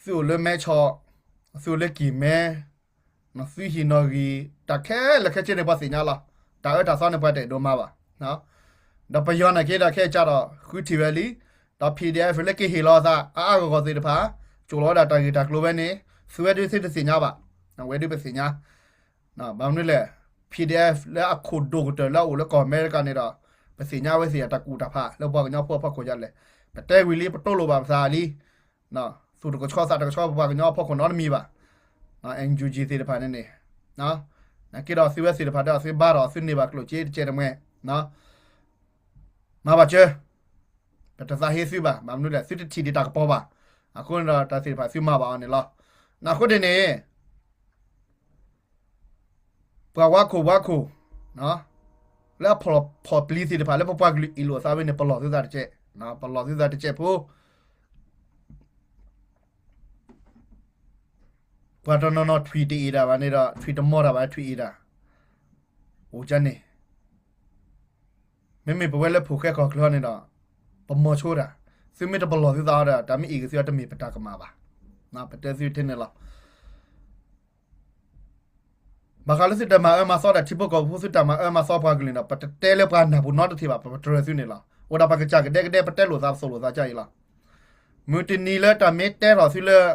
သုအိၣ်လၢမဲဆီး, သုအိၣ်လၢကံၢ်မဲ, သုဟံးနီၣ်ဂံၢ်, တၢ်ခဲလၢာ်ခဲဆ့န့ၣ်ပှၤသ့ၣ်ညါလီၤ. တၢ်အၢတၢ်သီန့ၣ်ပှၤတအဲၣ်ဒိးမၤဘၣ်. ဒီးပယီၤနာ်က့ဒီးခဲအံၤကဒီး ဃုထံၣ်ဝဲလံ. ဒီး PDF လၢကဟ့ၣ်လီၤအသး အါအါဂီၢ်ဂီၢ်သ့ၣ်တဖၣ်, ကၠိၣ်လီၤဝဲဒၣ်တၢ်ဂ့ၢ်တၢ်ကျိၤဝဲန့ၣ်, သုဝဲဒၣ်သုတသ့ၣ်ညါဘၣ်. ဝဲဒၣ်ပသ့ၣ်ညါ, ဘၣ်မနုၤလဲၣ်, PDF လၢအခိၣ်ဒိၣ်ကတၢၢ်လၢအအိၣ်လၢကီၢ်အမဲရကၤန့ၣ်ဒီး, ပသ့ၣ်ညါဝဲသ့ၣ်အတၢ်ကူၣ်တၢ်ဖးလၢပှၤကညီဖိအဖီခိၣ်ဒ်လဲၣ်. ပတဲဝံၤလံ ပတိလိာ်ဘၣ်ပသးလံ. သူၣ်တကဆှီသးတကဆှီပပှၤကညီအဖီခိၣ်နီတမံၤဘၣ်. NUG သ့ၣ်တဖၣ်န့ၣ်န့ၣ်, နာ်က့ဒီးသုဝဲသ့ၣ်တဖၣ်ဒီးသုဘါထီၣ်သုန့ၢ်ဘၣ်ကျိၣ်စ့တကဲးတမှဲၤ, မၤဘၣ်စၢၤ, ပတသးဟ့သုဘၣ်. ဘၣ်မနုၤလဲၣ် သုတထံၣ်ဒံးတၢ်ကပီၤဘၣ်. အဃိန့ၣ်ဒီးတၢ်သ့ၣ်တဖၣ်သုမၤဘၣ်အီၤန့ၣ်လီၤ. အဃိန့ၣ်န့ၣ် ပှၤဝါခိၣ်ဝါခိၣ်, လၢအဖီၣ်ပျံၤသ့ၣ်တဖၣ်လၢပပှၤကလုာ်အ့ၣ်လိာ်သးဝဲန့ၣ် ပလီၢ်သုသးတကဲး, ပလီၢ်သုသးတကဲးဖိ ပှၤတနီၤနီၤထွံၣ်တအ့ၣ်တၢ်ဘၣ်န့ၣ်ဒီး ထွံၣ်တမီၢ်တၢ်ဘၣ် ထွံၣ်အ့ၣ်တၢ်, အိၣ်ကန့ၣ်, မ့မ့ၢ်ပဝဲလၢဖိၣ်ဃဲကီၢ်ချၢန့ၣ်ဒီး, ပမီၤဆိတၢ်, သုမ့ၢ်တပလီၢ်သုသးအီၤဒီး တၢ်မ့ၢ်အ့ၣ်က့ၤသုအီၤတမ့ၢ်ပတၢ်ကမၣ်ဘၣ်. ပတဲသုထဲန့ၣ်လီၤ. ဘၣ်ဃးလၢသုတၢ်မၤအၢမၤသီဒီးထံဖိကီၢ်ဖိ သုတၢ်မၤအၢမၤသီပှၤကလုာ်န့ၣ်ဒီး ပတတဲလၢပှၤနၢ်ပူၤနီတထံၣ်ဘၣ်, ပပတြၢၤသုန့ၣ်လီၤ. အိၣ်ဒၣ်ပှၤကစၢ်ကဒဲကဒဲ ပတဲလိာ်သးပသိၣ်လိာ်သးကါအံၤလီၤ. မုၢ်တနံၤလၢတၢ်မ့ၢ်တဲထီၣ်သုလၢ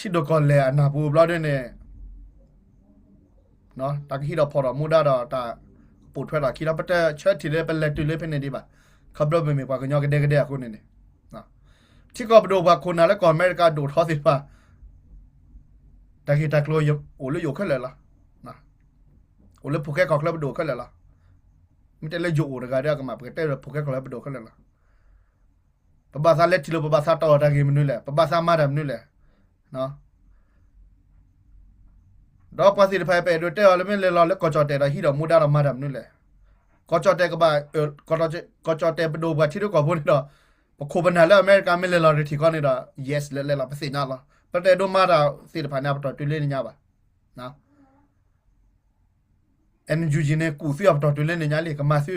ထံဒိၣ်ကီၢ်လဲၢ်အနၢ်ပူၤဘျီဒ်န့ၣ်, တၢ်ကဟံးထီၣ်ဖီၣ်ထီၣ်မူဒါဒီးတၢ်ကပိာ်ထွဲထီၣ်အခံလီၤ. ပတဆၢထံၣ်လၢပလဲၤတုၤလၢဖဲန့ၣ်ဒံးဘၣ်. ခီဖျိပမ့ၢ်ပှၤကညီကဒဲကဒဲအဃိန့ၣ်န့ၣ်, ထံကီၢ်ပဒိၣ်ပှၤခိၣ်နၢ်လၢကီၢ်အမဲရကၤဒိၣ်ထီသ့ၣ်တဖၣ် တၢ်ဂ့ၢ်တၢ်ကျိၤအိၣ်လၢယအိၣ်ခဲလၢာ်လီၤ. အိၣ်လၢဖိၣ်ဃဲကီၢ်ချၢပဒိၣ်ခဲလၢာ်လီၤ. မ့ၢ်တဲလၢယအိၣ်တဂၤဒီးအကမၣ် ပကတဲလၢဖိၣ်ဃဲကီၢ်ချၢပဒိၣ်ခဲလၢာ်လီၤ. ပဘၣ်သးလဲၤထံၣ်လိာ် ပဘၣ်သးတီၢ်တၢ်ဂ့ၢ်မနုၤလဲၣ်, ပဘၣ်သးမၤတၢ်မနုၤလဲၣ်. ဒီးပှၤသ့ၣ်တဖၣ်ပအဲၣ်ဒိးတဲအီၤလၢမ့ၢ်လဲၤလီၤလၢကီၢ်ကၠီၣ်တဲၣ်ဒီးဟံးဒီးမူဒါဒီးမၤတၢ်မနုၤလဲၣ်. ကီၢ်ကၠီၣ်တဲၣ်ကဘၣ်, ကီၢ်ကၠီၣ်တဲၣ်ပဒိၣ်ပှၤထံဒိၣ်ကီၢ်ဖိန့ၣ်ဒီး, ပခိၣ်ပနၢ်လၢအမဲရကၤမ့ၢ်လဲၤလီၤတထံၣ်ဃီန့ၣ်ဒီး yes လဲၤလဲၤလီၤ ပသ့ၣ်ညါလီၤ. ပတအဲၣ်ဒိးမၤတၢ်သ့ၣ်တဖၣ်န့ၣ် အပတီၢ်တုၤလၢနညါဘၣ်. NUG န့ၣ် ကူၣ်သုအပတီၢ်တုၤလၢနညါလံ ကမၤသု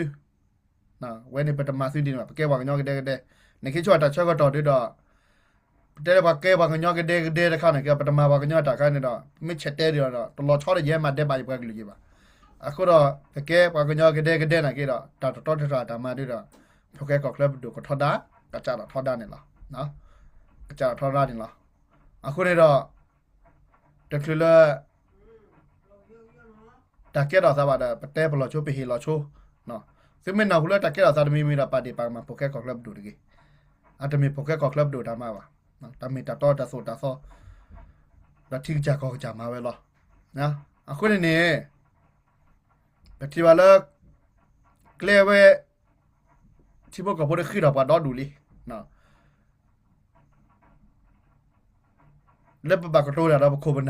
ဝဲန့ၣ်ပတမၤသုဒ်န့ၣ်ဘၣ်, ပကဲပှၤကညီကဒဲကဒဲ, နခ့ဆိၣ်အတၢ်ဆၢကတီၢ်ဒ်ဒီး, ပတဲလၢပှၤကဲပှၤကညီကဒဲကဒဲတခါန့ၣ်က့ ပတမၤပှၤကညီတၢ်ခါန့ၣ်ဒီး ပမ့ၢ်ဆဲးတဲဒ်ဒီး တလီၤဆီဒီးယဲမၤဒဲးဘးယပှၤကလုာ်က့ၤဘၣ်. အဃိဒီး ပကဲပှၤကညီကဒဲကဒဲနာ်က့ဒီး တၢ်တတီတတြၢ်တၢ်မၤဒ်ဒီး ဖိၣ်ဃဲကီၢ်ချၢပဒိၣ်ကထီဒါ, ကစးထီၣ်ထီဒါန့ၣ်လီၤ. ကစးထီၣ်ထီဒါန့ၣ်လီၤ. အဃိန့ၣ်ဒီး တချုးလၢ တၢ်ကဲထီၣ်သးဘၣ်ဒီး ပတဲပလီၢ်ဆိ ပဟ့ၣ်လီၤဆိ, သုမ့ၢ်နၢ်ဟူလၢတၢ်ကဲထီၣ်သးတမံၤမံၤဒီး ပာ်ဒ့ၣ်ပာ်ကမၣ်ဖိၣ်ဃဲကီၢ်ချၢပဒိၣ်တဂ့ၤ. အတမ့ၢ်ဖိၣ်ဃဲကီၢ်ချၢပဒိၣ်တၢ်မၤဘၣ်. တၢ်မ့ၢ်တၢ်တီတၢ်သိၣ်တၢ်သီ ဒီးထံကစၢ်ကီၢ်ကစၢ်မၤဝဲလီၤ. အဃိန့ၣ်န့ၣ် ပထံၣ်ဘၣ်လၢ ကျဲဝဲ ထံဖိကီၢ်ဖိဒီးဃ့ထီၣ်ပှၤဒီဒူၣ်လံ လၢပဘၣ်ကတိၤတၢ်ဒီးပခိၣ်ပနၢ်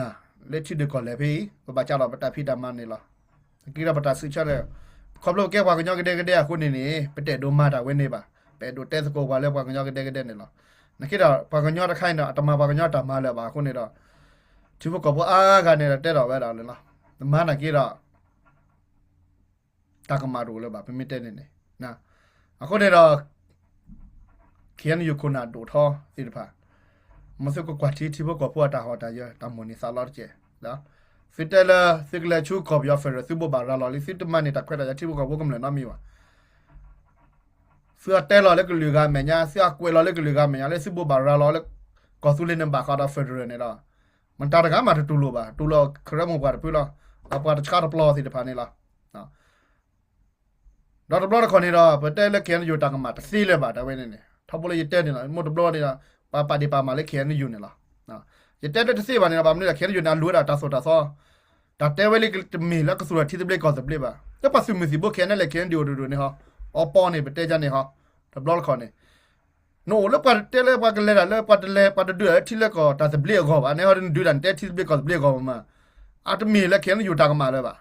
လၢထံဒုးကီၢ်လဲၢ်ဖဲအံၤ ပဘၣ်ကးထီၣ်ပတၢ်ဖံးတၢ်မၤန့ၣ်လီၤ. က့ၤဒီးပတၢ်စုဆၢန့ၣ် ခီဖျိပကဲပှၤကညီကဒဲကဒဲအဃိန့ၣ်န့ၣ် ပတအဲၣ်ဒိးမၤတၢ်ဝဲန့ၣ်ဘၣ်. ပအဲၣ်ဒိးတဲသကိးပှၤလၢပှၤကညီကဒဲကဒဲန့ၣ်လီၤ. နက့ဒီးပှၤကညီတခါအံၤဒီး အတမၤပှၤကညီတၢ်မၤလၢၤဘၣ်အဃိန့ၣ်ဒီး ထံဖိကီၢ်ဖိအါဂၤန့ၣ်ဒီးတဲထီၣ်ဝဲဒၣ်လၢ နမၤနာ်က့ဒီး တၢ်ကမၣ်တအိၣ်လၢၤဘၣ် ပမ့ၢ်တဲန့ၣ်န့ၣ်. အဃိန့ၣ်ဒီး KNU ခိၣ်နၢ်ဒိၣ်ထီသ့ၣ်တဖၣ် မ်သုကကွၢ်ထံထံဖိကီၢ်ဖိအတၢ်ဟီၣ်တၢ်ယၢၤ တၢ်မိၣ်န့ၢ်သးလီတက့ၢ်. သုတဲလၢ သုကလဲၤဆူကီၢ်ပယီၤ federal သုဘိးဘၣ်ရၤလီၤလံ သုတမၤန့ၢ်တၢ်ခွဲးတၢ်ယာ်ထံဖိကီၢ်ဖိကမျၢၢ်နီတမံၤဘၣ်. သုအတဲလီၤလၢကလုာ်ဂၤအမဲာ်ညါ သုအကွဲးလီၤလၢကလုာ်ဂၤအမဲာ်ညါ လၢသုဘိးဘၣ်ရၤလီၤလၢ ကီၢ်သူလ့ၤန့ၣ်ဘၣ်ဃးဒီး federal န့ၣ်ဒီး မတၤတဂၤမးတတူၢ်လိာ်ဘၣ် တူၢ်လိာ်ခရၢမိၢ်ပှၢ်တဖုလီၤ. ဒီးပှၤတဆါတပျီသ့ၣ်တဖၣ်န့ၣ်လီၤ. ဒီးတဘျီတခီၣ်န့ၣ်ဒီး ပတဲလၢ KNU တၢ်ကမၣ်တသ့လၢၤဘၣ် တၢ်ဝဲန့ၣ်န့ၣ် ထီဘိလၢယတဲန့ၣ်လီၤ. မိၢ်တဘျီန့ၣ်ဒီး ပှၤပာ်ဒ့ၣ်ပာ်မၤလၢ KNU န့ၣ်လီၤ. ယတဲလၢတသ့ဘၣ်န့ၣ်ဒီး ဘၣ်မနုၤလဲၣ် KNU န့ၣ် အလိၣ်ဝဲဒၣ်တၢ်သိၣ်တၢ်သီ တၢ်တဲဝဲလၢတမ့ၢ်လၢကသူၣ်ထီၣ်ထံသဘျ့ကီၢ်သဘျ့ဘၣ်. လၢပှၤသုးမုၢ်သံၣ်ဘိ KNLA KNDO ဒိၣ်ဒိၣ်န့ၣ်ဟီ အီပီန့ၣ် ပတဲဒ်န့ၣ်ဟီ တဘျီတခီၣ်န့ၣ် နအိၣ်လၢပှၤတဲလၢပှၤကလဲၤတၢ်လၢ ပှၤတလဲၤ ပှၤတဒုးတၢ်လၢထံလၢကီၢ်တၢ်သဘျ့အဂီၢ်ဘၣ်န့ၣ်ဟီ နဒုးတၢ်နတဲထံသဘျ့ကီၢ်သဘျ့အဂီၢ်မး အတမ့ၢ်လၢ KNU တၢ်ကမၣ်လၢၤဘၣ်.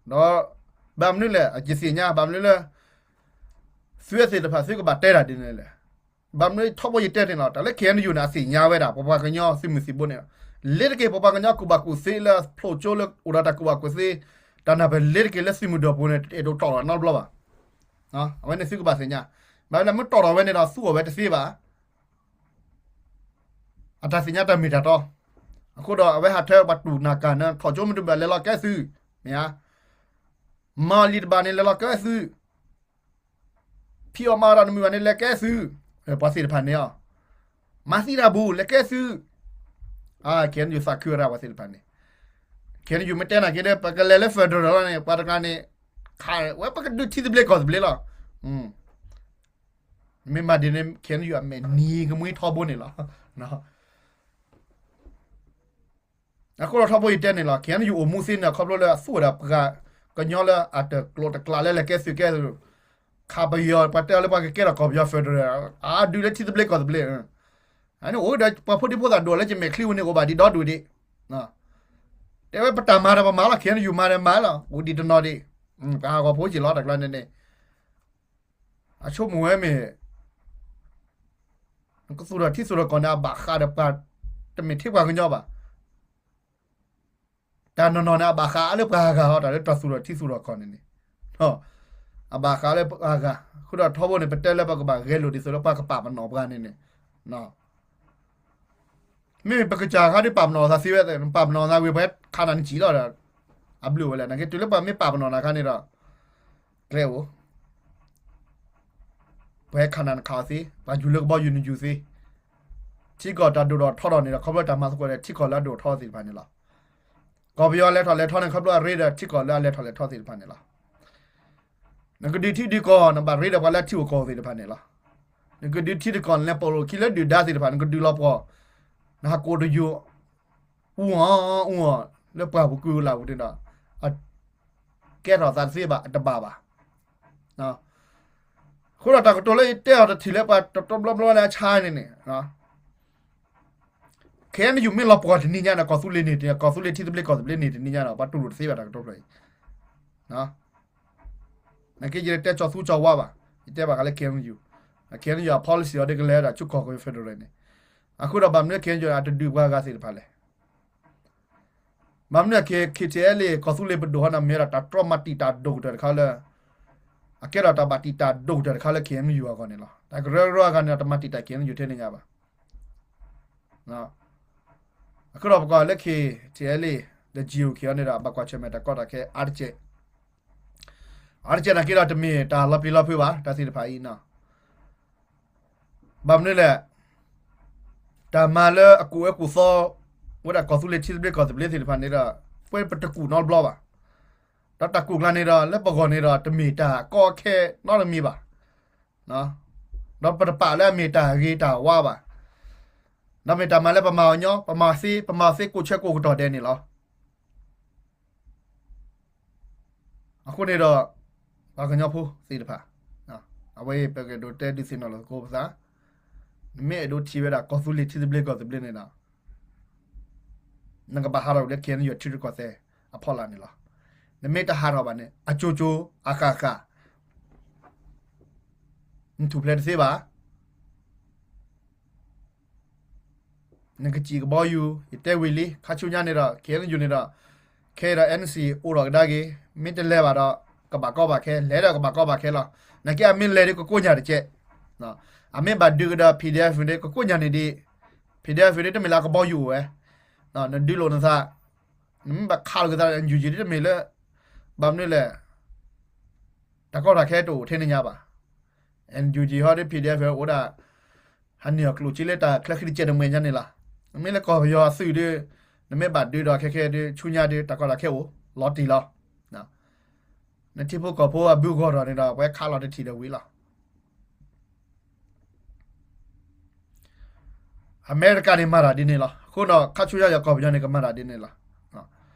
ဒီး ဘၣ်မနုၤလဲၣ် အယသ့ၣ်ညါ ဘၣ်မနုၤလၢ သုဝဲသ့ၣ်တဖၣ်သုကဘၣ်တဲတၢ်ဒ်န့ၣ်လဲၣ်. ဘၣ်မနုၤထီဘိယတဲန့ၣ်လီၤ တၢ်လၢ KNU န့ၣ် အသ့ၣ်ညါဝဲဒၣ် ပပှၤကညီသုးမုၢ်သံၣ်ဘိန့ၣ်လီၤ. လ့ၤတက့ၢ် ပပှၤကညီကူၣ်ဘၣ်ကူၣ်သ့လၢဖျိၣ်ကၠိလၢအိၣ်ဒီးတၢ်ကူၣ်ဘၣ်ကူၣ်သ့ တၢ်နၢ်ပၢၢ်လ့ၤတက့ၢ်လၢသုးမုၢ်ဒိၣ်ပူၤန့ၣ် တအဲၣ်ဒိးတီၣ်ထီၣ်နီတဘျီဘၣ်. အဝဲန့ၣ်သုကဘၣ်သ့ၣ်ညါ. ဘၣ်မနုၤလဲၣ် မ့ၢ်တီၣ်ထီၣ်ဝဲန့ၣ်ဒီး သူအီၤဝဲတသ့ဘၣ် အတၢ်သ့ၣ်ညါတၢ်မ့ၢ်တၢ်တီ. အဃိဒီးအဝဲဟးထၢပှၤတူၢ်နၢ်ကၢ်န့ၣ် ထီၣ်ကၠိမ့ၢ်တဘၣ်လဲၤလီၤကဲသုး, မ့ၢ်ဧါ, မၤအီၤလံၤတဘၣ်န့ၣ် လဲၤလီၤကဲသုး, ဖံးအီၣ်မၤအီၣ်တၢ်တမုာ်ဘၣ်န့ၣ် လဲၤကဲသုး, ပှၤသ့ၣ်တဖၣ်န့ၣ်အီၤ, မၤသံတၢ်ဘူၣ် လဲၤကဲသုး, အါ KNU သးခုဝဲဒၣ်ပှၤသ့ၣ်တဖၣ်န့ၣ်, KNU မ့ၢ်တဲနာ်က့ဒီး ပကလဲၤလၢ federal လီၤန့ၣ် ပှၤတကျါန့ၣ်, ခးဝဲပကဒုးထံသဘျ့ကီၢ်သဘျ့လီၤ. မ့ၢ်မၤဒ်န့ၣ် KNU အမဲာ်နံၤကမှံထီဘိန့ၣ်လီၤ. အဃိဒီးထီဘိယတဲန့ၣ်လီၤ KNU အိၣ်မူသ့န့ၣ် ခီဖျိလၢအသူၣ်ဝဲဒၣ်ပှၤကညီလၢအတကျိၤတကျးလၢလဲၤကဲသုးကဲသုး, ခးပယီၤ ပှၤတဲအီၤလၢပှၤကကဲထီၣ်ကီၢ်ပယီၤ federal အဒုးလၢထံသဘျ့ကီၢ်သဘျ့, အန့ၣ်အိၣ်ဒီးပှၤဖိဒံဖိသၣ်ဒိၣ်လၢကမဲာ်ချံဝဲန့ၣ် အိၣ်ဘၣ်ဒံးဒီဒူၣ်ဒံး, တဲဝဲပတၢ်မၤဒီးပမၤလီၤ KNU မၤဒီးမၤလီၤ အိၣ်ဒံးတနီၤဒံး, ပှၤဟးဂီၤဖိက့ၤလီၤတၢ်ကျါန့ၣ်န့ၣ် အဆိကမိၣ်ဝဲမ့ၢ် ကသူၣ်ထီၣ်ထံသူၣ်ထီၣ်ကီၢ်န့ၣ် အဘၣ်ဃးဒီးပှၤ တမ့ၢ်ထဲပှၤကညီဘၣ်. တၢ်နီၢ်နီၢ်န့ၣ် အဘၣ်ဃးအါလၢပှၤဂၤဟီ တၢ်လၢတၢ်သူၣ်ထီၣ်ထံသူၣ်ထီၣ်ကီၢ်န့ၣ်န့ၣ်, အဘၣ်ဃးလၢပှၤဂၤ, အဃိဒီးထီဘိန့ၣ် ပတဲလၢပကဘၣ်ဂဲၤလိာ်ဒ်သိးလၢပှၤကပာ်ပနီၣ်ပှၤန့ၣ်န့ၣ် မ့မ့ၢ်ပကစၢ်ခါဒ်ပာ်ပနီၣ်သးသ့ဝဲ, ပာ်ပနီၣ်သးဝံၤ ပှၤခးနၤနစံၣ်လီၤဒီး အဘျုးဝဲလဲၣ်. နာ်က့တုၤလၢပှၤမ့ၢ်ပာ်ပနီၣ်နၤခါန့ၣ်ဒီး ကျဲအိၣ်, ပှၤဟဲခးနၤနခးအီၤသ့, ပှၤယူၤလၢကဘီယူၤနယူၤသ့, ထံကီၢ်တၢ်ဒိၣ်ထီၣ်ထီထီၣ်န့ၣ်ဒီး ခီဖျိတၢ်မၤသကိးဒီးထံကီၢ်လၢအဒိၣ်ထီၣ်သ့ၣ်တဖၣ်န့ၣ်လီၤ. ကီၢ်ပယီၤလဲၤထီၣ်လဲၤထီန့ၣ် ခီဖျိအရ့ဒီးထံကီၢ်လၢအလဲၤထီၣ်လဲၤထီသ့ၣ်တဖၣ်န့ၣ်လီၤ. နကဒုးထံဒုးကီၢ် နဘၣ်ရ့ဒီးပှၤလၢအထံအိၣ်ကီၢ်အိၣ်သ့ၣ်တဖၣ်န့ၣ်လီၤ. နကဒုးထံဒုးကီၢ် နလဲၤပိာ်လိာ်ခံလၢဒုၣ်ဒါသ့ၣ်တဖၣ် နကဒုးလီၤပှီၢ်, နဟးကိးတယိၤ, အူအီၤ အူအီၤ လၢပှၢ်ပူၤကုၢ်လၢ်ပူၤန့ၣ်ဒီး အကဲထီၣ်သးတသ့ဘၣ် အတဘၣ်ဘၣ်. အဃိဒီးတၢ်ကတိၤလၢယတဲအီၤတထံၣ်လၢပှၤတဘျီဘျီလၢအဆါန့ၣ်န့ၣ် ခဲအံၤနယူၤမ့ၢ်လီၤပှီၢ်တနံၤညါန့ၣ် ကီၢ်သူလ့ၤန့ၣ်တနံၤညါ ကီၢ်သူလ့ၤထံသဘျ့ကီၢ်သဘျ့န့ၣ်တနံၤညါဒီး ပှၤတူၢ်လိာ်တသ့ဘၣ်တၢ်ကတိၤဖျၢၣ်အံၤ. နာ်က့ယတဲကၠီၤသူကၠီၤဝါဘၣ်, ယတဲဘၣ်ဃးလၢ KNU, KNU အ policy အီၤဒ်ကလဲၤဒၣ်ဆူကီၢ်ကီၢ် federal န့ၣ်, အဃိဒီးဘၣ်မနုၤ KNU အတဒုးပှၤဂၤသ့ၣ်တဖၣ်လဲၣ်. ဘၣ်မနုၤအ K, KTLA ကီၢ်သူလ့ၤပဒိၣ်ဟီန့ၣ် မ့ၢ်ဝဲဒၣ်တၢ်တြီမၤတံာ်တာ်ဒိၣ်ကတၢၢ်တခါလၢ အကဲထီၣ်တၢ်ဘၣ်တံာ်တာ်ဒိၣ်ကတၢၢ်တခါလၢ KNU အဂီၢ်န့ၣ်လီၤ. တၢ်ကရၢကရိအဂၤန့ၣ်ဒီး တမၤတံာ်တာ် KNU ထဲန့ၣ်ညါဘၣ်. အဃိဒီးပကွၢ်လၢ KTLA ဒီး GOK အီၤန့ၣ်ဒီး ဘၣ်ကွၢ်ဆၢၣ်မဲာ်တၢ်ကီတၢ်ခဲအါတက့ၢ်. အါတက့ၢ်နာ်က့ဒီး တမ့ၢ်တၢ်လီၤပျံၤလီၤဖုးဘၣ် တၢ်သ့ၣ်တဖၣ်အံၤနီၤ. ဘၣ်မနုၤလဲၣ်, တၢ်မၤလၢအကူၣ်အၢကူၣ်သီ ဝဲဒၣ်ကီၢ်သူလ့ၤထံသဘျ့ကီၢ်သဘျ့သ့ၣ်တဖၣ်န့ၣ်ဒီး ပဝဲပတကူၣ်နီတဘျီဘၣ်. ဒီးတၢ်ကူၣ်ကျါန့ၣ်ဒီး လၢပဂီၢ်န့ၣ်ဒီး တမ့ၢ်တၢ်ကီခဲနီတမံၤဘၣ်. ဒီးပတပာ်လၢအမ့ၢ်တၢ်ဂ့ၤတၢ်ဝါဘၣ်. ဒီးမ့ၢ်တၢ်မၤလၢပမၤအီၤညီ, ပမၤသ့, ပမၤသ့ကိးဆၢကိးကတီၢ်ဒဲးန့ၣ်လီၤ. အဃိန့ၣ်ဒီး ပှၤကညီဖိသ့ၣ်တဖၣ်, အဝဲအံၤပကအဲၣ်ဒိးတဲဒုးသ့ၣ်နီၣ်လိာ်သကိးပသး, နမ့ၢ်အဲၣ်ဒိးထံၣ်ဝဲဒၣ်ကီၢ်သူလ့ၤထံသဘျ့ကီၢ်သဘျ့န့ၣ်ဒီး နကဘၣ်ဟးထီၣ်ဝဲလၢ K N U ထံရူၢ်ကီၢ်သဲးအဖီလာ်န့ၣ်လီၤ. နမ့ၢ်တဟးထီၣ်ဘၣ်န့ၣ် အကၠိကၠိအဃၣ်ဃၣ် နထူၣ်ဖျဲးတသ့ဘၣ်. နကစံၣ်ကဘီယူၤ ယတဲဝံၤလံ ခါဆူညါန့ၣ်ဒီး K N U န့ၣ်ဒီး ခဲအံၤဒီး N C အိၣ်ထီၣ်ကဒါက့ၤ, မ့ၢ်တလဲၤဘၣ်ဒီး ကဘၣ်ကီဘၣ်ခဲ, လဲၤဒီးကဘၣ်ကီဘၣ်ခဲလီၤ. နာ်က့အမ့ၢ်လဲၤဒီးကကိးညၣ်တကဲး, အမ့ၢ်ဘၣ်ဒုးကဒီး P D F န့ၣ် ကကိးညၣ်န့ၣ်ဒံး, P D F န့ၣ် တမ့ၢ်လၢအကဘီယူၤအိၣ်ဝဲ, နဒုးလိာ်နသး, နမ့ၢ်ဘၣ်ခးလိာ်ကသး N U G ဒ်တမ့ၢ်လၢ ဘၣ်မနုၤလဲၣ်, တၢ်ကီတၢ်ခဲတအိၣ်ထဲန့ၣ်ညါဘၣ်. N U G ဟီဒီး P D F အိၣ်ဒၣ် ဟးန့ၢ်အီၤကျိၣ်စ့လၢတၢ်ချၢဃံတကဲးတမှဲၤညါန့ၣ်လီၤ. မ့ၢ်လၢကီၢ်ပယီၤအသုးဒီး နမ့ၢ်ဘၣ်ဒုးဒီးခဲခဲဒီး ဆူညါဒီး တၢ်ကီတၢ်ခဲအိၣ်လီၤတံၢ်လီၤ. နထံဖိကီၢ်ဖိအဘုဂီၢ်ထီၣ်န့ၣ်ဒီး ပဝဲခးလီၤတထံၣ်ဒီးဝံၤလီၤ. အမဲရကၤန့ၣ်မၤတၢ်ဒ်န့ၣ်လီၤ. အဃိဒီး ခါဆူညါယကီၢ်ပယီၤန့ၣ် ကမၤတၢ်ဒ်န့ၣ်လီၤ.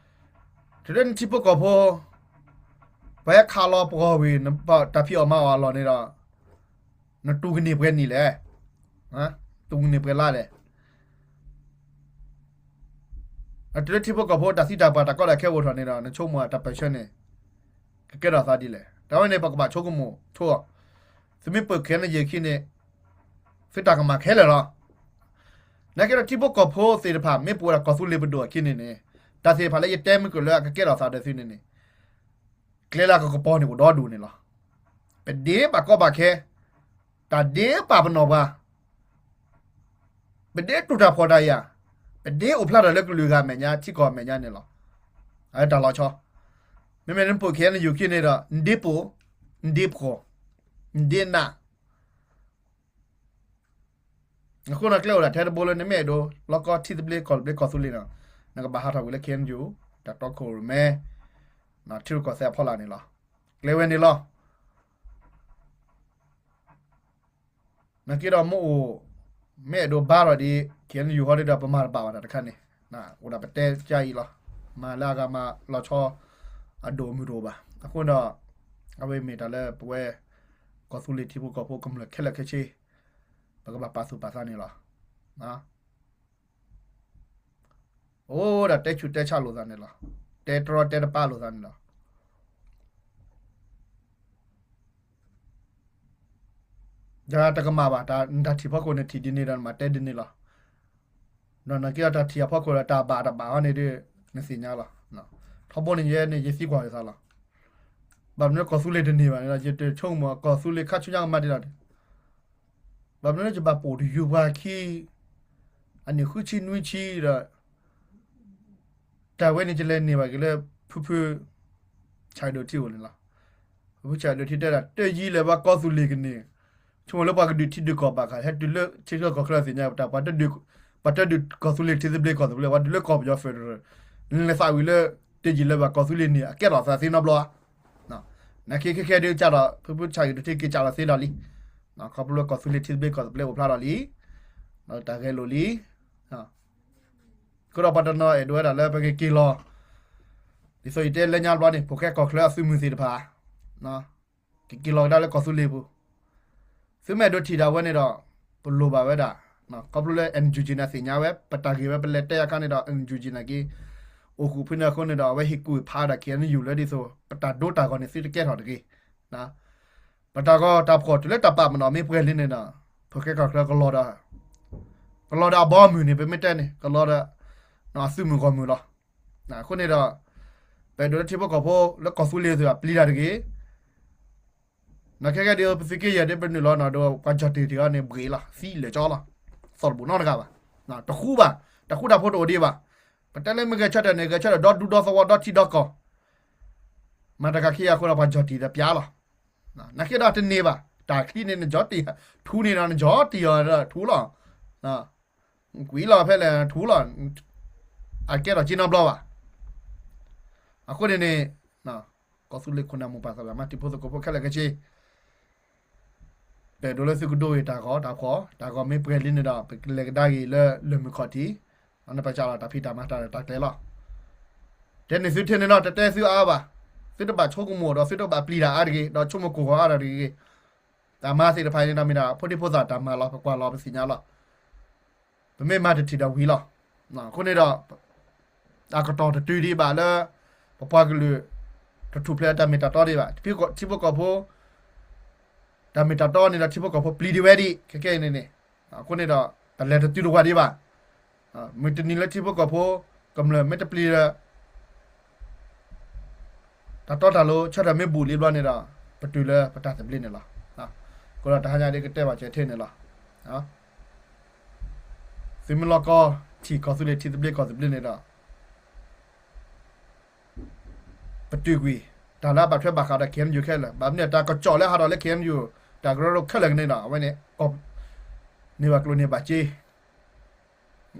တုၤလၢနထံဖိကီၢ်ဖိ ပဝဲခးလီၤပဂီၢ်ဝံၤ နဘၣ်တၢ်ဖံးအီၣ်မၤအီၣ်အလီၢ်န့ၣ်ဒီး နတူၢ်ကန့ၢ်ပှဲၤနံၣ်လဲၣ်, တူၢ်ကန့ၢ်ပှဲၤလါလဲၣ်. တုၤလၢထံဖိကီၢ်ဖိတၢ်သံတၢ်ပှၢ်တၢ်ကီတၢ်ခဲအိၣ်ထီၣ်န့ၣ်ဒီး နဆိကမိၣ်တၢ်ပၢၢ်ဆၢန့ၣ် ကကဲထီၣ်သးဒ်လဲၣ်. တၢ်ဝဲန့ၣ် ပကဘၣ်ဆိကမိၣ်ဆိအီၤ, သုမ့ၢ်ပၢၢ်ခဲလၢာ်ယဲၢ်ခံန့ၣ် သုတၢ်ကမၣ်ခဲလၢာ်လီၤ. နာ်က့ဒီးထံဖိကီၢ်ဖိသ့ၣ်တဖၣ် မ့ၢ်ပအိၣ်ဝဲဒၣ်ကီၢ်သူလ့ၤပဒိၣ်အခံန့ၣ်န့ၣ်, တၢ်သ့ၣ်တဖၣ်လၢယတဲမုၢ်ကၢၢ်လၢအကကဲထီၣ်သးဒီးသုန့ၣ်န့ၣ် ကျဲလၢအကကပီၤန့ၣ်အိၣ်ဒီဒူၣ်န့ၣ်လီၤ. ပဒ့ဘၣ်ကီဘၣ်ခဲ, တၢ်ဒ့ပာ်ပနီၣ်ပှၤ, ပဒ့တူၢ်တၢ်ဖှီၣ်တၢ်ယာ်, ပဒ့အိၣ်ဖျါထီၣ်လၢကလုာ်ဂၤအမဲာ်ညါ ထံကီၢ်အမဲာ်ညါန့ၣ်လီၤ. အဝဲတၢ်လီၤဆီ, မ့မ့ၢ်နပၢၢ်ခဲလၢာ်ယဲၢ်ခံန့ၣ်ဒီး နဒ့ပိာ်, နဒ့ဖှီၣ်, နဒ့နး အဃိန့ၣ်ကျဲအိၣ်ဒၣ်ထဲတဘိလၢနမ့ၢ်အဲၣ်ဒိး လီၤကီထံသဘျ့ကီၢ်သဘျ့ကီၢ်သူလ့ၤန့ၣ်, နကဘၣ်ဟးထီၣ်ဝံၤလၢ K N U တၢ်တီခိၣ်ရိၣ်မဲ ထံရူၢ်ကီၢ်သဲးအဖီလာ်န့ၣ်လီၤ. ကျဲဝဲန့ၣ်လီၤ. နာ်က့ဒီးမ့ၢ်အိၣ်, မ့ၢ်အဲၣ်ဒိးဘါထီၣ်ဒံး K N U ဟီဒ်ဒီး ပမၤတဘၣ်ဘၣ်တၢ်တခါန့ၣ်, အိၣ်ဒၣ်ပတဲကါအံၤလီၤ. မၤလၢအဂၤမၤလီၤဆီ အဒိၣ်မုၢ်တအိၣ်ဘၣ်. အဃိဒီး အဝဲမ့ၢ်တၢ်လၢပဝဲ ကီၢ်သူလ့ၤထံဖိကီၢ်ဖိကမျၢၢ်ခဲလၢာ်ခဲဆ့ ပကဘၣ်ပာ်သူၣ်ပာ်သးန့ၣ်လီၤ. အိၣ်ဒၣ်တဲဆူးတဲဆါလိာ်သးန့ၣ်လီၤ. တဲတရီတဲတပါလိာ်သးန့ၣ်လီၤ. ဒီးတကမၣ်ဘၣ်, တၢ်ထံၣ်ဖီခိၣ်န့ၣ်ထံၣ်ဒ်န့ၣ်ဒီးနမၤတဲဒ်န့ၣ်လီၤ. ဒီးနာ်က့ဒီးတၢ်ထံၣ်အဖီခိၣ်ဒီးတၢ်ဘၣ်တဘၣ်ဟီန့ၣ်ဒီး နသ့ၣ်ညါလီၤ. ထီဘိန့ၣ်ယဲန့ၣ် ယသံကွၢ်ယသးလီၤ. ဘၣ်မနုၤကီၢ်သူလ့ၤတန့ၢ်ဘၣ်န့ၣ်ဒီး ယတဆိကမိၣ်ကီၢ်သူလ့ၤခါဆူညါကမၤဒ်လဲၣ်. ဘၣ်မနုၤလၢယဘၣ်ပိာ်တယုၢ်ပှၤခံ အနံၣ်ဃုဆံနွံဆံဒီး တၢ်ဝဲန့ၣ်ယလဲၤန့ၢ်ဘၣ်က့ၤလၢ ဖုဖု ဆၣ်ဒိၣ်ထံအိၣ်န့ၣ်လီၤ. ဖုဖုဆၣ်ဒိၣ်ထံတဲဒၣ် တယံာ်လၢၤဘၣ်ကီၢ်သူလ့ၤကန့ၢ်, ဆိကမိၣ်လၢပှၤကဒုးထံဒုးကီၢ်ဘၣ်ဃး ဟဲတုၤလၢထံချၢကီၢ်ချၢသ့ၣ်ညါ ပတၢ် ပှၤတဒုးကီၢ်သူလ့ၤထံသဘျ့ကီၢ်သဘျ့ ပှၤဒုးလၢကီၢ်ပယီၤ federal လဲၤသးဝံၤလၢ တယံာ်လၢၤဘၣ်ကီၢ်သူလ့ၤန့ၣ် အကဲထီၣ်သးသ့နီတဘျီဧါ. နာ်က့ခဲခဲဒုးကးဒီး ဖုဖုဆၣ်ဒိၣ်ထံက့ၤကးလီၤသ့ဒီးလံ. ခီဖျိလၢကီၢ်သူလ့ၤထံသဘျ့ကီၢ်သဘျ့အိၣ်ဖျါဒီးလံ. တၢ်ဂဲၤလိာ်လံ. အဃိဒီးပှၤတနီၤအဲၣ်ဒိးဝဲဒၣ်လၢပကက့ၤလီၤ, ဒ်သိးယတဲလၢညါဘျီန့ၣ် ဖိၣ်ဃဲကီၢ်ချၢအသုးမုၢ်သ့ၣ်တဖၣ် ကက့ၤလီၤကဒါလၢကီၢ်သူလ့ၤပူၤ, သုမ့ၢ်အဲၣ်ဒိးထံၣ်ဒၣ်ဝဲန့ၣ်ဒီး ပလိၣ်ဘၣ်ဝဲဒၣ်, ခီဖျိလၢ N U G န့ၣ်သ့ၣ်ညါဝဲ ပတၢ်ဂ့ၢ်ဝဲပလဲၤတဲအခါန့ၣ်ဒီး N U G နာ်က့ အိၣ်ဃုာ်ဖဲန့ၣ်အဃိန့ၣ်ဒီး အဝဲဟ့ၣ်ကူၣ်ဖးဒၣ် K N U လၢဒ်သိး ပတၢ်ဒိတၢ်ဂီၤန့ၣ်သုတကဲထီၣ်တဂ့ၤ. ပတၢ်ဂီၤတၢ်ဖှီၣ်တုၤလၢတၢ်ပာ်ပနီၣ်မ့ၢ်ပှဲၤလံန့ၣ်ဒီး ဖိၣ်ဃဲကီၢ်ချၢကလီၤဒီး ကလီၤဒီးအဘီအမုၢ်န့ၣ် ပမ့ၢ်တဲန့ၣ် ကလီၤဒီး အသုးမုၢ်ဂီၢ်မုၢ်လီၤ. အဃိန့ၣ်ဒီး ပအဲၣ်ဒိးလၢထံဖိကီၢ်ဖိလၢကီၢ်သူလ့ၤသုးအပျံၤတၢ်တဂ့ၤ. နာ်က့ခဲဒုး ပသုးက့ယဲၢ်ဒုးပနုာ်လီၤနီၤဒီး ပှၤကၠီၣ်တ့ၢ်တဂၤန့ၣ် ဘှံးလီၤ သံလၢာ်ကၠီလီၤ. သီၣ်တဘူၣ်နီတဂၤဘၣ်. တဃူဘၣ်, တဃူတၢ်ဖိတအိၣ်ဒံးဘၣ်. ပတဲလၢမ့ၢ်ဂဲၤဆၢထၢၣ်န့ၣ် ဂဲၤဆၢထၢၣ်ဒီဒူဒီသဝီဒီထံဒီကီၢ် မၤတဂၤခံဂၤအဃိဒီး ပှၤကၠီၣ်တ့ၢ်ဒီးပျါလီၤ. နာ်က့ဒီးတန့ၢ်ဘၣ်, တၢ်ချံန့ၣ်နကၠီၣ်တ့ၢ်, ထူန့ၣ်ဒီးနကၠီၣ်တ့ၢ်အီၤဒီးထူလီၤ. ကွံာ်လီၤဖဲလဲၣ်ထူလီၤ. အကဲထီၣ်က့နီတဘျီဘၣ်. အဃိန့ၣ်န့ၣ် ကီၢ်သူလ့ၤခိၣ်နၢ်မိၢ်ပၢ်သရၣ်သမါတံၤဖိသကိးဖိခဲလၢာ်ခဲဆ့, ပအဲၣ်ဒိးလၢသုကဒိဂ့ၤတၢ်ဂီၤတၢ်ဖှီၣ်, တၢ်ဂီၤမ့ၢ်ပှဲၤလံန့ၣ်ဒီး ပကလဲၤကဒါက့ၤလၢလၢၢ်မုၢ်ခီၣ်ထံး, အန့ၣ်ပစးလီၤတၢ်ဖံးတၢ်မၤတၢ်ရဲၣ်တၢ်ကျဲၤလီၤ. တဲန့ၢ်သုထဲန့ၣ်လီၤ, တတဲသုအါအါဘၣ်. သုတဘၣ်ဆိကမိၣ်ဒီးသုတဘၣ်ပျံၤတၢ်အါတဂ့ၤ, ဒီးဆိကမိၣ်ကိၢ်ဂီၤအါတဂ့ၤ. တၢ်မၤသ့ၣ်တဖၣ်န့ၣ်ဒီးမ့ၢ်ဒၣ်ဖိဒံဖိသၣ်တၢ်မၤလီၤ, ပကွၢ်လီၤပသ့ၣ်ညါလီၤ. ပမ့ၢ်မၤတထံၣ်ဒီးဝံၤလီၤ. အဃိန့ၣ်ဒီး အကတီၢ်တတုၤဒံးဘၣ်လၢ ပပှၤကလုာ် တထူၣ်ဖျဲးတၢ်မ့ၢ်တၢ်တီဒံးဘၣ်. ထံဖိကီၢ်ဖိ တၢ်မ့ၢ်တၢ်တီန့ၣ်ဒီးထံဖိကီၢ်ဖိပျံၤဒံးဝဲဒံး ခဲကဲအံၤန့ၣ်န့ၣ်. အဃိန့ၣ်ဒီး ပလဲၤတတုၤတဝၤဒံးဘၣ်. မုၢ်တနံၤလၢထံဖိကီၢ်ဖိ ကမျၢၢ်မ့ၢ်တပျံၤဒီး တၢ်တီတၢ်လိၤ ဆၢထၢၣ်မ့ၢ်ဘူးလံဘျီန့ၣ်ဒီး ပတုၤလၢပတၢ်သဘျ့န့ၣ်လီၤ. အဃိဒီးတဟါညါဒ်ကတဲဘၣ်စဲးထဲန့ၣ်လီၤ. သုမ့ၢ်လီၢ်ကီ ထံၣ်ကီၢ်သူလ့ၤထံသဘျ့ကီၢ်သဘျ့န့ၣ်ဒီး ပတုာ်ကွံာ် တၢ်လၢအဘၣ်ထွဲဘၣ်ဃးဒီး KNU ခဲလၢာ်, ဘၣ်မနုၤတၢ်ကစီၣ်လၢဟးထီၣ်လၢ KNU တၢ်ကရၢကရိခဲလၢာ်ကန့ၣ်ဒီး အဝဲန့ၣ် န့ၢ်ဘၣ်ကျိၣ်န့ၢ်ဘၣ်စ့,